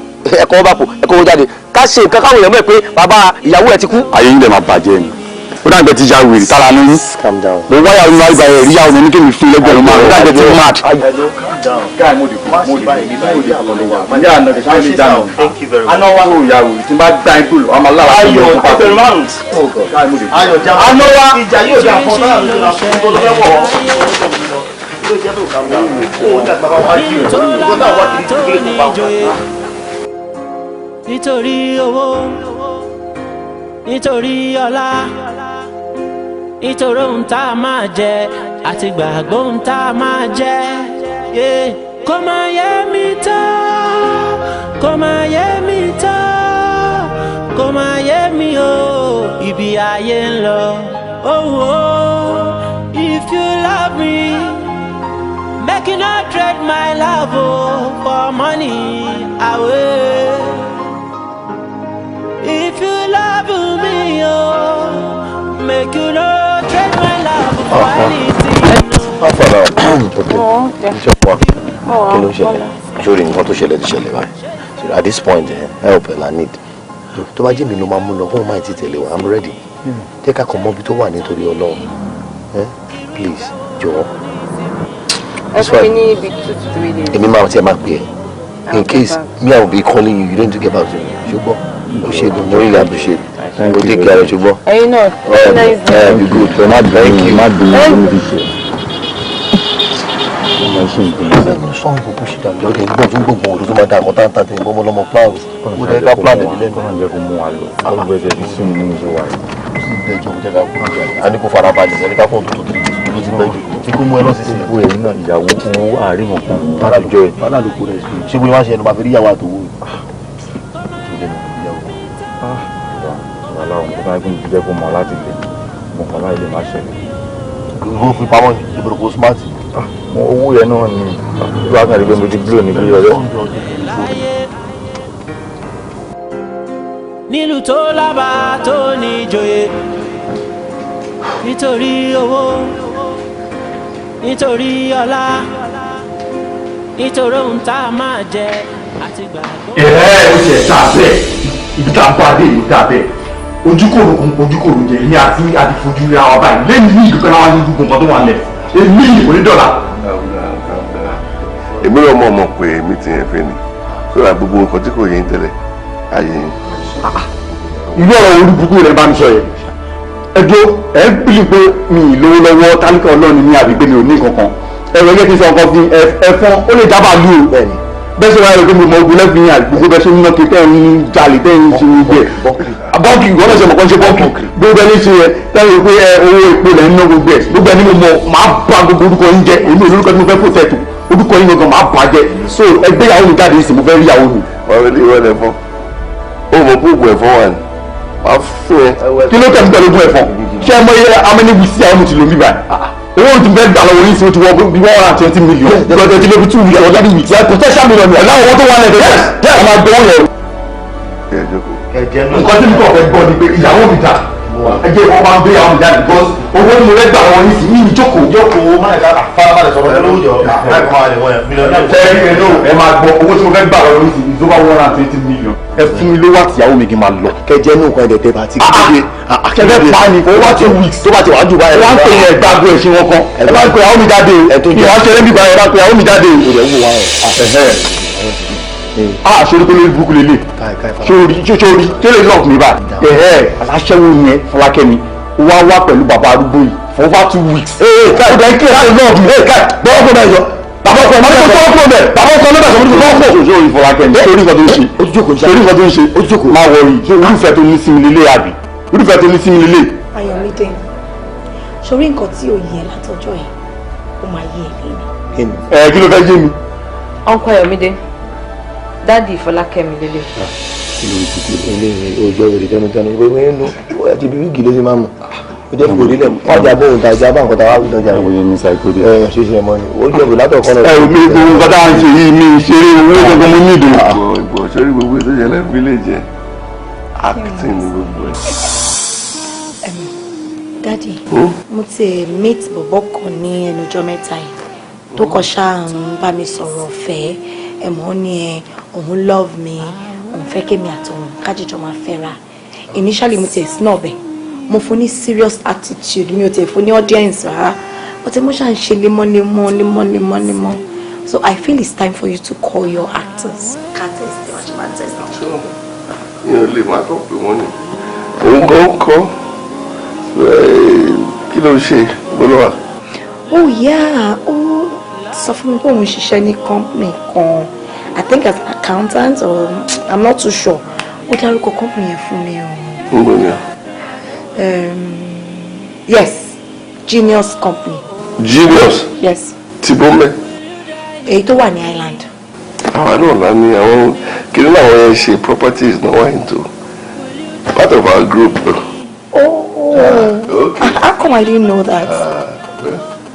M: ẹ̀kọ́ bá pò ẹ̀kọ́ owó jáde ká ṣe nǹkan káwọn èèyàn mọ̀ pé bàbá ìyàwó ẹ̀ ti kú.
I: Ayé yín dẹ̀ máa bàjẹ́ ni ó dàgbẹ́ ti ya wèrè tára ní yín mo wáyà ń wá ìgbà yẹn rí yàwó mi ní kí mi fún lẹ́gbẹ̀rún 5 ó dàgbẹ́ ti mad.
A: Nítorí owó, nítorí ọlá, nítorí ohun tá a máa jẹ àti gbàgbọ́ ohun tá a máa jẹ. Kò máa yé mi tán, kò máa yé mi tán, kò máa yé mi o, ibi ayé ń lọ. Oh, oh, if you love me, make you not trade my love oh, for money away. If you love me, oh, make you not trade my love for anything.
J: Kí ló ń ṣẹlẹ̀? Sórí nǹkan tó ṣẹlẹ̀ ti ṣẹlẹ̀ báyìí. So at this point, help ẹ̀ la need. Tó bá jẹ́ mi ló máa mú lọ, kó má ti tẹ̀lé wa, I'm ready. Jẹ́ ká kàn mọ́ ibi tó wà nítorí Ọlọ́run. Please, jọ̀ọ́.
H: Ẹ fún mi ní ibi 2 to 3 days.
J: Èmi máa tiẹ̀ máa pè é. In case me I will be calling you, you don't get back to me. Ṣùgbọ́n o ṣe gan, mo really appreciate. O take care, ṣùgbọ́n.
H: Ẹyin náà, nice day.
J: Be good. Thank you.
I: Má bínú ló ń fi ṣe.
J: Ẹnu sọ́ọ̀n kò ṣe dàbí ọdẹ gbọ́n tó gbogbo òdu tó máa dà kọ́tà tàbí ìbọn ọlọ́mọ plans. Ó dẹ́ ká plan ẹ̀dí lẹ́nu.
I: Kọ́nà jẹ́ kó mú wa lọ. Ó gbẹ́sẹ̀ fi sún mi nínú ìṣòwò àyè.
J: Ìjọ kò jẹ́ ká kúrò jáde. A ní kó fara balẹ̀ ẹni ká fọ́n tó 3 days ló ti pẹ́ jù. Tí kò mú ẹ lọ́sísì.
I: Owó ẹ̀yìn náà ìyàwó owó àárín ọ̀kan látijọ́ ẹ̀.
J: Bálá ló kó rẹ̀ sí. Ṣé bóyá wá ṣe ẹnu máa fi rí ìyàwó àtòwò yìí?
I: Wàhálà òun kò bá ẹgbẹ́ mi jẹ́ kó mọ láti lè mọ̀ kọ́ láì lè má ṣẹlẹ̀.
J: Ìwọ fi pamọ́ ni ìbẹ̀rù kò smart.
I: Owó yẹn náà ni bí wàá kàn rí pé mo ti blow ní bí ọ̀rẹ́.
A: Nílùú tó lábàá tó níjòyè, nítorí owó, nítorí ọlá, nítorí ohun tá a máa jẹ àti gbàgbọ́.
G: Ẹ ó ṣe dà bẹ́ẹ̀, ibi tá a bá dé ìlú dà bẹ́ẹ̀, ojúkòrò kún ojúkòrò jẹ ní àti àti fojú rí àwọn báyìí lẹ́yìn ní ìdúpẹ́ láwọn ní gbogbo nǹkan tó wà lẹ̀ èmi kò ní dọ̀là.
P: Èmi náà mọ̀ mọ̀ pé mi ti yẹn fẹ́ ni sọ́ra gbogbo nǹkan tí kò yé ń tẹ́lẹ̀ ayé yín.
G: Irú ọ̀rọ̀ orí burúkú rẹ̀ bá mi sọ yẹn ẹjọ́ ẹ ń bìlì pé mi ì lówó lọ́wọ́ tálíkà Ọlọ́run ní àbí pé mi ò ní kankan ẹ̀rọ ẹ̀jẹ̀ kí n sọ nǹkan fún ẹ̀fọn ó lè dábàá lù ú bẹ́ẹ̀ ṣe wáyé pé mo mọ ogun lẹ́fìn àgbègbè bẹ́ẹ̀ ṣe ń ná kí tẹ́ ń jalè tẹ́ ń ṣe gbẹ bọ́ǹkì ìwọ náà ṣe mọ̀ kọ́ ṣe bọ́ǹkì gbogbo ẹni ṣe yẹ tẹ́lẹ̀ pé owó epo lẹ́ ń ná gbogbo ẹ̀ gbogbo ẹni mo mọ máa bá gbogbo orúkọ yín jẹ èmi olórúkọ tí mo fẹ́ protect orúkọ yín gangan máa bà jẹ́ so ẹgbẹ́ ìyàwó mi jáde ìsìn mo fẹ́ rí ìyàwó mi.
P: Wọ́n rí ìwé ẹ̀fọn ó mọ pé oògùn ẹ̀fọn wà ní wàá fún ẹ.
G: Kí ló tẹ̀ ń pẹ̀lú oògùn ẹ̀fọn ṣé ẹ mọ iye amẹ́niwì sí àwọn mi ti lò mí báyìí
I: Owó tí mo fẹ́ gbà lọ́wọ́ yín sí o ti wọ bí 120 million. Lọ́jọ́ tí lóbi 2 weeks ọjọ́ bí weeks. Potential million ni aláwọ̀ owó tó wà lẹ́dọ̀. Yes, a máa gbowó yẹn. Nǹkan tí mi kàn fẹ́ gbọ́ ni pé ìyàwó mi dà. Ẹ jẹ́ ìwọ́n máa ń gbé àwọn mi jáde because owó tí mo fẹ́ gbà lọ́wọ́ yín sí mi ìjókòó. Jókòó má lè farabalẹ̀ sọ̀rọ̀ lọ́wọ́. Ẹ máa gbọ́ owó tí mo fẹ́ gbà lọ́wọ́ yín sí is over 120 million. Ẹ fún mi lówó àtìyàwó mi kí n máa lọ.
J: Kẹjẹ nù kan ẹ̀dẹ̀ tẹ bá ti kéde.
I: Akẹ́fẹ́ pa ni for over 2 weeks.
J: Tó bá ti wàá jù báyìí.
I: Ẹ wá ń pè yẹn gbàgbọ́ ẹ̀sìn wọn kan. Ẹ bá ń pè àwọn mi jáde o. Ìwà ṣẹlẹ̀ bíbá ẹ bá ń pè àwọn mi jáde o. Ah, sori pé lórí burúkú lélẹ̀. Sori sori tẹ́lẹ̀ love mi bá. Aláṣẹ́wó yẹn Fọlákẹ́mi wá wá pẹ̀lú bàbá arúgbó yìí for over 2 weeks. Ee káì ó dẹ̀ ń kílẹ̀ láti love mi. Ee káì bọ́ọ̀ kó bẹ́ẹ̀ yọ. Bàbá ọkọ ọmọdé tó tọ́wọ́ kúrò bẹ̀. Bàbá ọkọ ọmọdé tó tọ́wọ́ kúrò. Sori Fọlákẹ́mi sori nǹkan tó ń ṣe. Sori nǹkan tó ń ṣe. Má wọrí irúfẹ́ tó ní sí mi lélẹ̀ àbí irúfẹ́ tó ní sí mi lélẹ̀.
C: Ayọ̀mídé, sori nǹkan tí ò yẹ látọjọ́ yìí ó máa yé ẹ lẹ́nu.
I: Ẹ kí ló fẹ́ yé mi.
H: Uncle Ayọ̀mídé, Daddy Fọlákẹ́mi lélẹ̀.
J: Eléyìí ojú ọ̀rẹ́ tẹnutẹnu gbogbo ẹnu àti ibi wíìgì ló ti máa mọ̀. Ó jẹ́ fìgò délẹ̀ ọjà bóun ta ìjà bá nǹkan tá a wá wí lọ́jà.
I: Àwọn yẹn ní psycho dé.
J: Ẹ ṣe ṣe mọ ni ó jẹ́ òbí látọ̀ kọ́nà.
I: Ẹ ò mi gbogbo nǹkan tá à ń ṣe yìí mi ṣeré owó gbogbo mo ní ìdùnnú.
P: Ìgbọ̀ sórí gbogbo ètò ìṣẹ̀lẹ̀ village yẹn acting ni gbogbo ẹ̀.
C: Daddy, mo ti meet bọ̀bọ̀ kan ní ẹnujọ́ mẹ́ta yìí tó kọ ṣáà ń bá mi sọ̀rọ̀ ọ̀fẹ́ ẹ̀ mọ́ ni ẹ òun love me, òun fẹ́ kémi àtòun kájíjọ máa fẹ́ra. Initially mo ti ẹ̀ snob ẹ̀, mo fún ní serious attitude, mi ò tiẹ̀ fún ní audience rárá, but mo ṣáà ń ṣe lemọ́lemọ́ lemọ́lemọ́ lemọ́. So I feel it's time for you to call your actors. Ká test ẹ̀ wá ṣe máa test náà.
P: Mi ò lè má kàn pé wọ́n ní. Òun kan ń kọ́ kí ló ń ṣe gbọ́dọ̀ wà.
C: Oh yeah, ó sọ fún mi pé òun ṣiṣẹ́ ní company kan. I think as an accountant or I'm not too sure. Ó dárúkọ company yẹn fún mi o.
P: Ń gbọ́ ni.
C: Yes, Genius Company.
P: Genius?
C: Yes.
P: Ti Bọ́m̀bẹ́?
C: Èyí tó wà ní Island.
P: Àwa náà lá ní àwọn kiri náà wọ́n yẹn ṣe properties náà wá into part of our group.
C: Oh, okay. How come I didn't know that?
P: Well,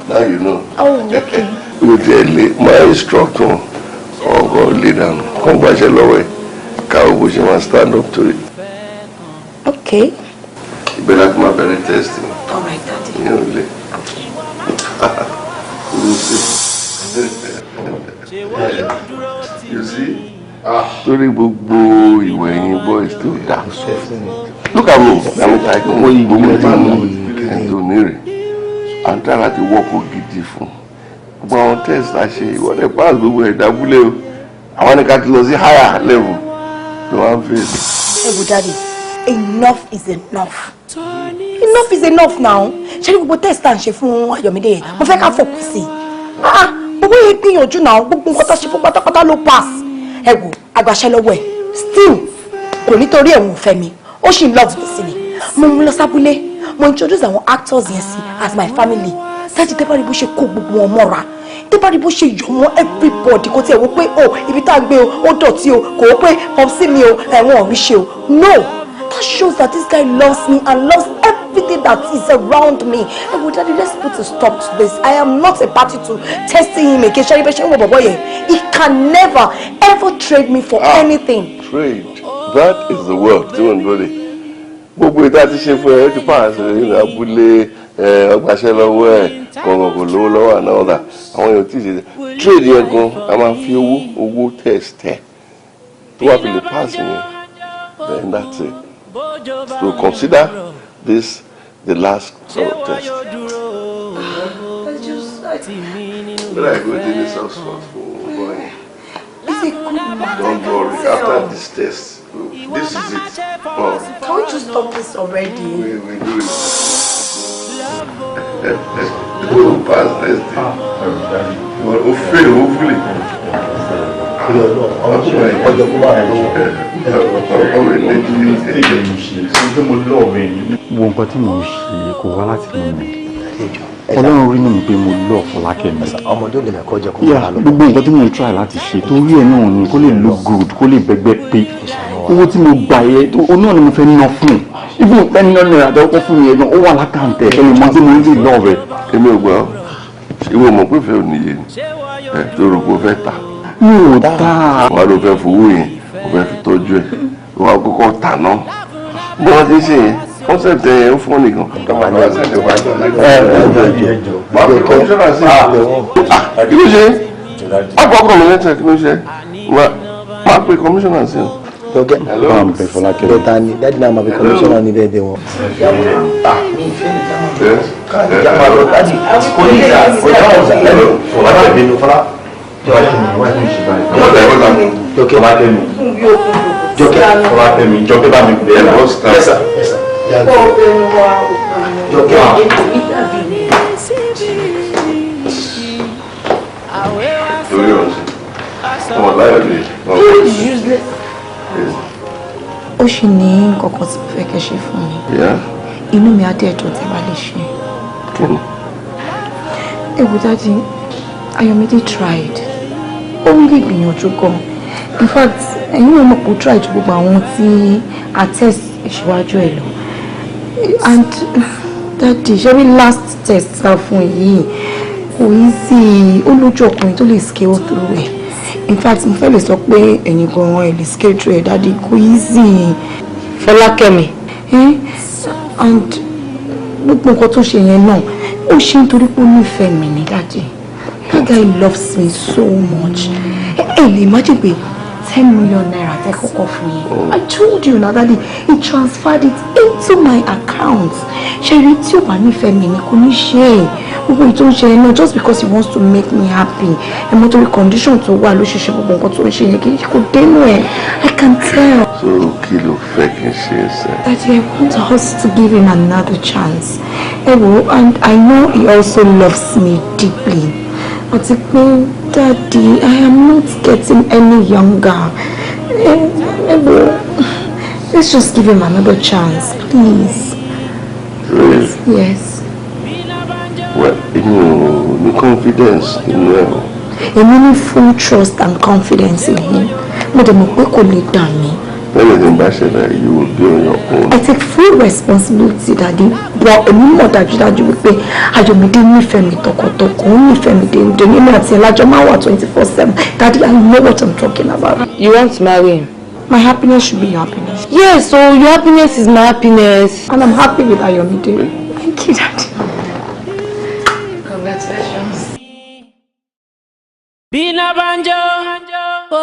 P: now you know.
C: Oh, okay.
P: O tiẹ̀ lè máa instruct wọn ọkọ̀ lè dànù kó gbàṣẹ lọ́wọ́ ẹ̀ káwọ́ bó ṣe máa stand up to it.
C: Okay.
P: Ibẹ̀ láti máa bẹ̀rẹ̀ testing.
C: All right, Daddy.
P: Ìyẹn ò lè. You see. You see? Lórí gbogbo ìwẹ̀ yín boys tó dà. Look at me. I'm like, wọ́n yí gbogbo ẹ̀ máa mú ẹni tó ní rè. À ń tà láti wọ́pọ̀ gidi fún. Gbogbo àwọn test a ṣe ìwọ́dẹ̀ pass gbogbo ẹ̀ dábúlé o. Àwọn ni ká ti lọ sí higher level. Ló wá ń fèsì.
C: Ẹ wo Daddy, enough is enough. Enough is enough now. Ṣé ní gbogbo test à ń ṣe fún Ayọ̀mídé yẹn? Mo fẹ́ ká fòpin sí i. Gbogbo yẹn gbìyànjú náà, gbogbo nǹkan tó ṣe fún pátápátá ló pass. Ẹ wo, agbaṣẹ́ lọ́wọ́ ẹ̀. Still, kò nítorí ẹ̀wọ̀n fẹ́ mi. Ó sì ń love mi sí ni. Mo mú lọ sábúlé. Mo introduce àwọn actors yẹn sí as my family. Daddy, tẹ́ bá rí bó ṣe kó gbogbo wọn mọ́ra. Tẹ́ bá rí bó ṣe yọ̀ mọ́ everybody, kò tiẹ̀ wò pé o ibi tá a gbé o, ó dọ̀tí o, kò wò pé popsi mi o, ẹ̀wọ̀n ò rí ṣe o. No! That shows that this guy loves me and loves everything that is around me. Ẹ wo Daddy, let's put a stop to this. I am not a party to testing him again. Ṣé ibẹ̀ ṣe ń wọ bọ̀bọ̀ yẹn? He can never ever trade me for anything.
P: Trade, that is the word tí wọ́n ń gbọ́ de. Gbogbo ìta ti ṣe fún ẹ ti pass ní abúlé ọgbàṣẹ́ lọ́wọ́ ẹ̀ kọ̀ọ̀kan kò lówó lọ́wọ́ àná ọ̀dà àwọn èèyàn tí ì ṣe trade yẹn gan a máa fi owó test ẹ̀ tó wà fi lè pass yẹn, then that's it. So consider this the last sort of test. But I go to the soft spot for boy.
C: He's a good man.
P: Don't worry, after this test, this is it. Oh.
C: Can we just stop this already?
P: We do it. We'll pass this thing. We'll fail, hopefully.
I: Wo nǹkan tí mò ń ṣe kò wá láti inú mi. Ọlọ́run rí nínú pé mo love Fọlákẹ́mi.
J: Ọmọdé ò lè mẹ́kọ́ jẹ kó
I: Yeah,
J: máa lọ.
I: gbogbo nǹkan tí mo ń try láti ṣe torí ẹ̀ náà ni kó lè look good, kó lè bẹ́gbẹ́ pé owó tí mo gbà yẹ o náà ni mo fẹ́ ná fún un. Even 10 million naira tó kọ́ fún mi yẹn gan, ó wà l'account ẹ̀ ẹ lè mọ tí mo ń lè love ẹ̀.
P: Èmi ò gbọ́. Ìwọ mọ̀ pé fẹ́ ò níye ni ẹ tó rò pé ó fẹ́ tà.
I: Mi ò tà.
P: Wàá ló fẹ́ fowó yẹn, ó fẹ́ fi tọ́jú ẹ̀, wàá kọ́kọ́ tà náà bí wọ́n ti ń ṣe yẹn. Concept ẹ̀ ó fọ́ nìkan. Máa fi kọmíṣánná sí i. Kí ló ṣe? Àpò mi lẹ́tà, kí ló ṣe? Máa pe kọmíṣánná sí i.
J: Jọkẹ́.
I: Bá mi bẹ̀ Fọlákẹ́mi.
J: Bẹ́ẹ̀ ni, daddy náà máa fi kọmíṣánná ní bẹ́ẹ̀ bẹ́ẹ̀ wọn.
K: Kò ní ìjà, kò ní ìjà lẹ́nu.
I: Fọlákẹ́mi,
J: Fọlá.
I: Jọkẹ́, Fọlákẹ́mi,
J: Jọkẹ́.
I: Fọlákẹ́mi, Jọkẹ́, bá mi bẹ̀ ẹ́.
J: Yes sir. Yes sir. Jọkẹ́.
P: Torí ọ̀sẹ̀ ọmọ láyọ̀ lè.
C: Ó ṣì ní nǹkan kan tí mo fẹ́ kẹ́ ṣe fún mi. Inú mi á dẹ̀ dùn tẹ́ bá lè ṣe.
P: Kí ni?
C: Ẹ wo daddy, Ayọ̀mídé tried. Ó really gbìyànjú gan. In fact, ẹ̀yin náà mọ̀ pé ó try ju gbogbo àwọn tí a test ìṣíwájú ẹ̀ lọ. And daddy, ṣé rí last test ta fún yìí, kò easy. Ó lójú ọkùnrin tó lè scale through ẹ̀. In fact, mo fẹ́ lè sọ pé ẹ̀yin gan-an ẹ̀ lè scale through ẹ̀, daddy, kò easy.
H: Fọlákẹ́mi.
C: Eh? And gbogbo nǹkan tó ṣe yẹn náà, ó ṣe nítorí pé ó nífẹ̀ẹ́ mi ní, daddy. That guy loves me so much. Ẹ lè imagine pé ₦10 million tẹ́ kọ́kọ́ fún yín, I told you na, daddy, he transferred it into my account. Ṣe rí, tí ò bá nífẹ̀ẹ́ mi ni, kò ní ṣe é. Gbogbo èyí tó ń ṣe yẹn náà, just because he wants to make me happy. Ẹ mọ̀, torí condition tó wà ló ṣe ṣe gbogbo nǹkan tó ń ṣe yẹn. Kì í kò dénú ẹ̀, I can tell.
P: So kí ló fẹ́ kí n ṣe é sẹ́?
C: Daddy, I want us to give him another chance. Ẹ wo, and I know he also loves me deeply. Àti pé, Daddy, I am not getting any younger. Ẹ wo, let's just give him another chance, please.
P: Really?
C: Yes.
P: Well, èmi ò ní confidence nínú ẹ̀ o.
C: Èmi ní full trust and confidence in him. Mo dẹ̀ mọ̀ pé kò lè dà mí.
P: Anything bá ṣẹlẹ̀, you will be on your own.
C: I take full responsibility, Daddy. But èmi mọ̀ dájúdájú wípé Ayọ̀mídé nífẹ̀ẹ́ mi tọkàntọkàn, ó nífẹ̀ẹ́ mi dénúdénú. Èmi àti ẹ̀ la jọ máa wà 24/7. Daddy, I know what I'm talking about.
H: You want to marry him?
C: My happiness should be your happiness.
H: Yes, so your happiness is my happiness.
C: And I'm happy with Ayọ̀mídé. Thank you, Daddy.
H: Congratulations.
A: Bí iná bá ń jó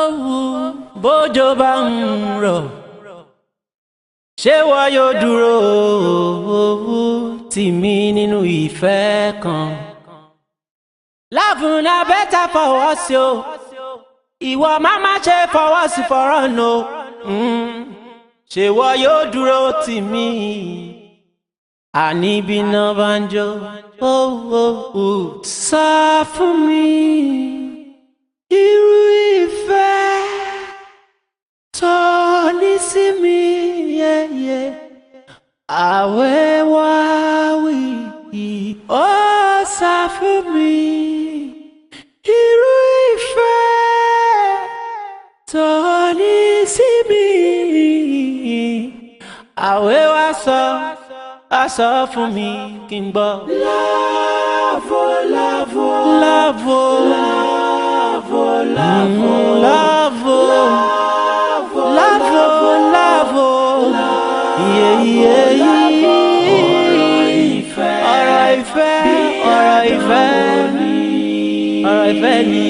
A: òwú, bójò bá ń rọ̀, ṣé wọ́n yóò dúró tì mí nínú ìfẹ́ kan? Love na better for us o. Ìwọ má má ṣe fọwọ́ sí fọ́rọ̀ nù. Ṣé wọ́n yóò dúró tì mí? Àní bí iná bá ń jó òwú, sọ fún mi irú ìfẹ́ tó ní sí mi yẹ́yẹ́. Àwẹ̀ wá wí, ó sọ fún mi irú ìfẹ́ tó ní sí mi. Àwẹ̀ wá sọ fún mi kí n gbọ́. Love, love, love, love, love, love, love, yeah, yeah, yeah. Ọ̀rọ̀ ìfẹ́, ọ̀rọ̀ ìfẹ́, ọ̀rọ̀ ìfẹ́ ni.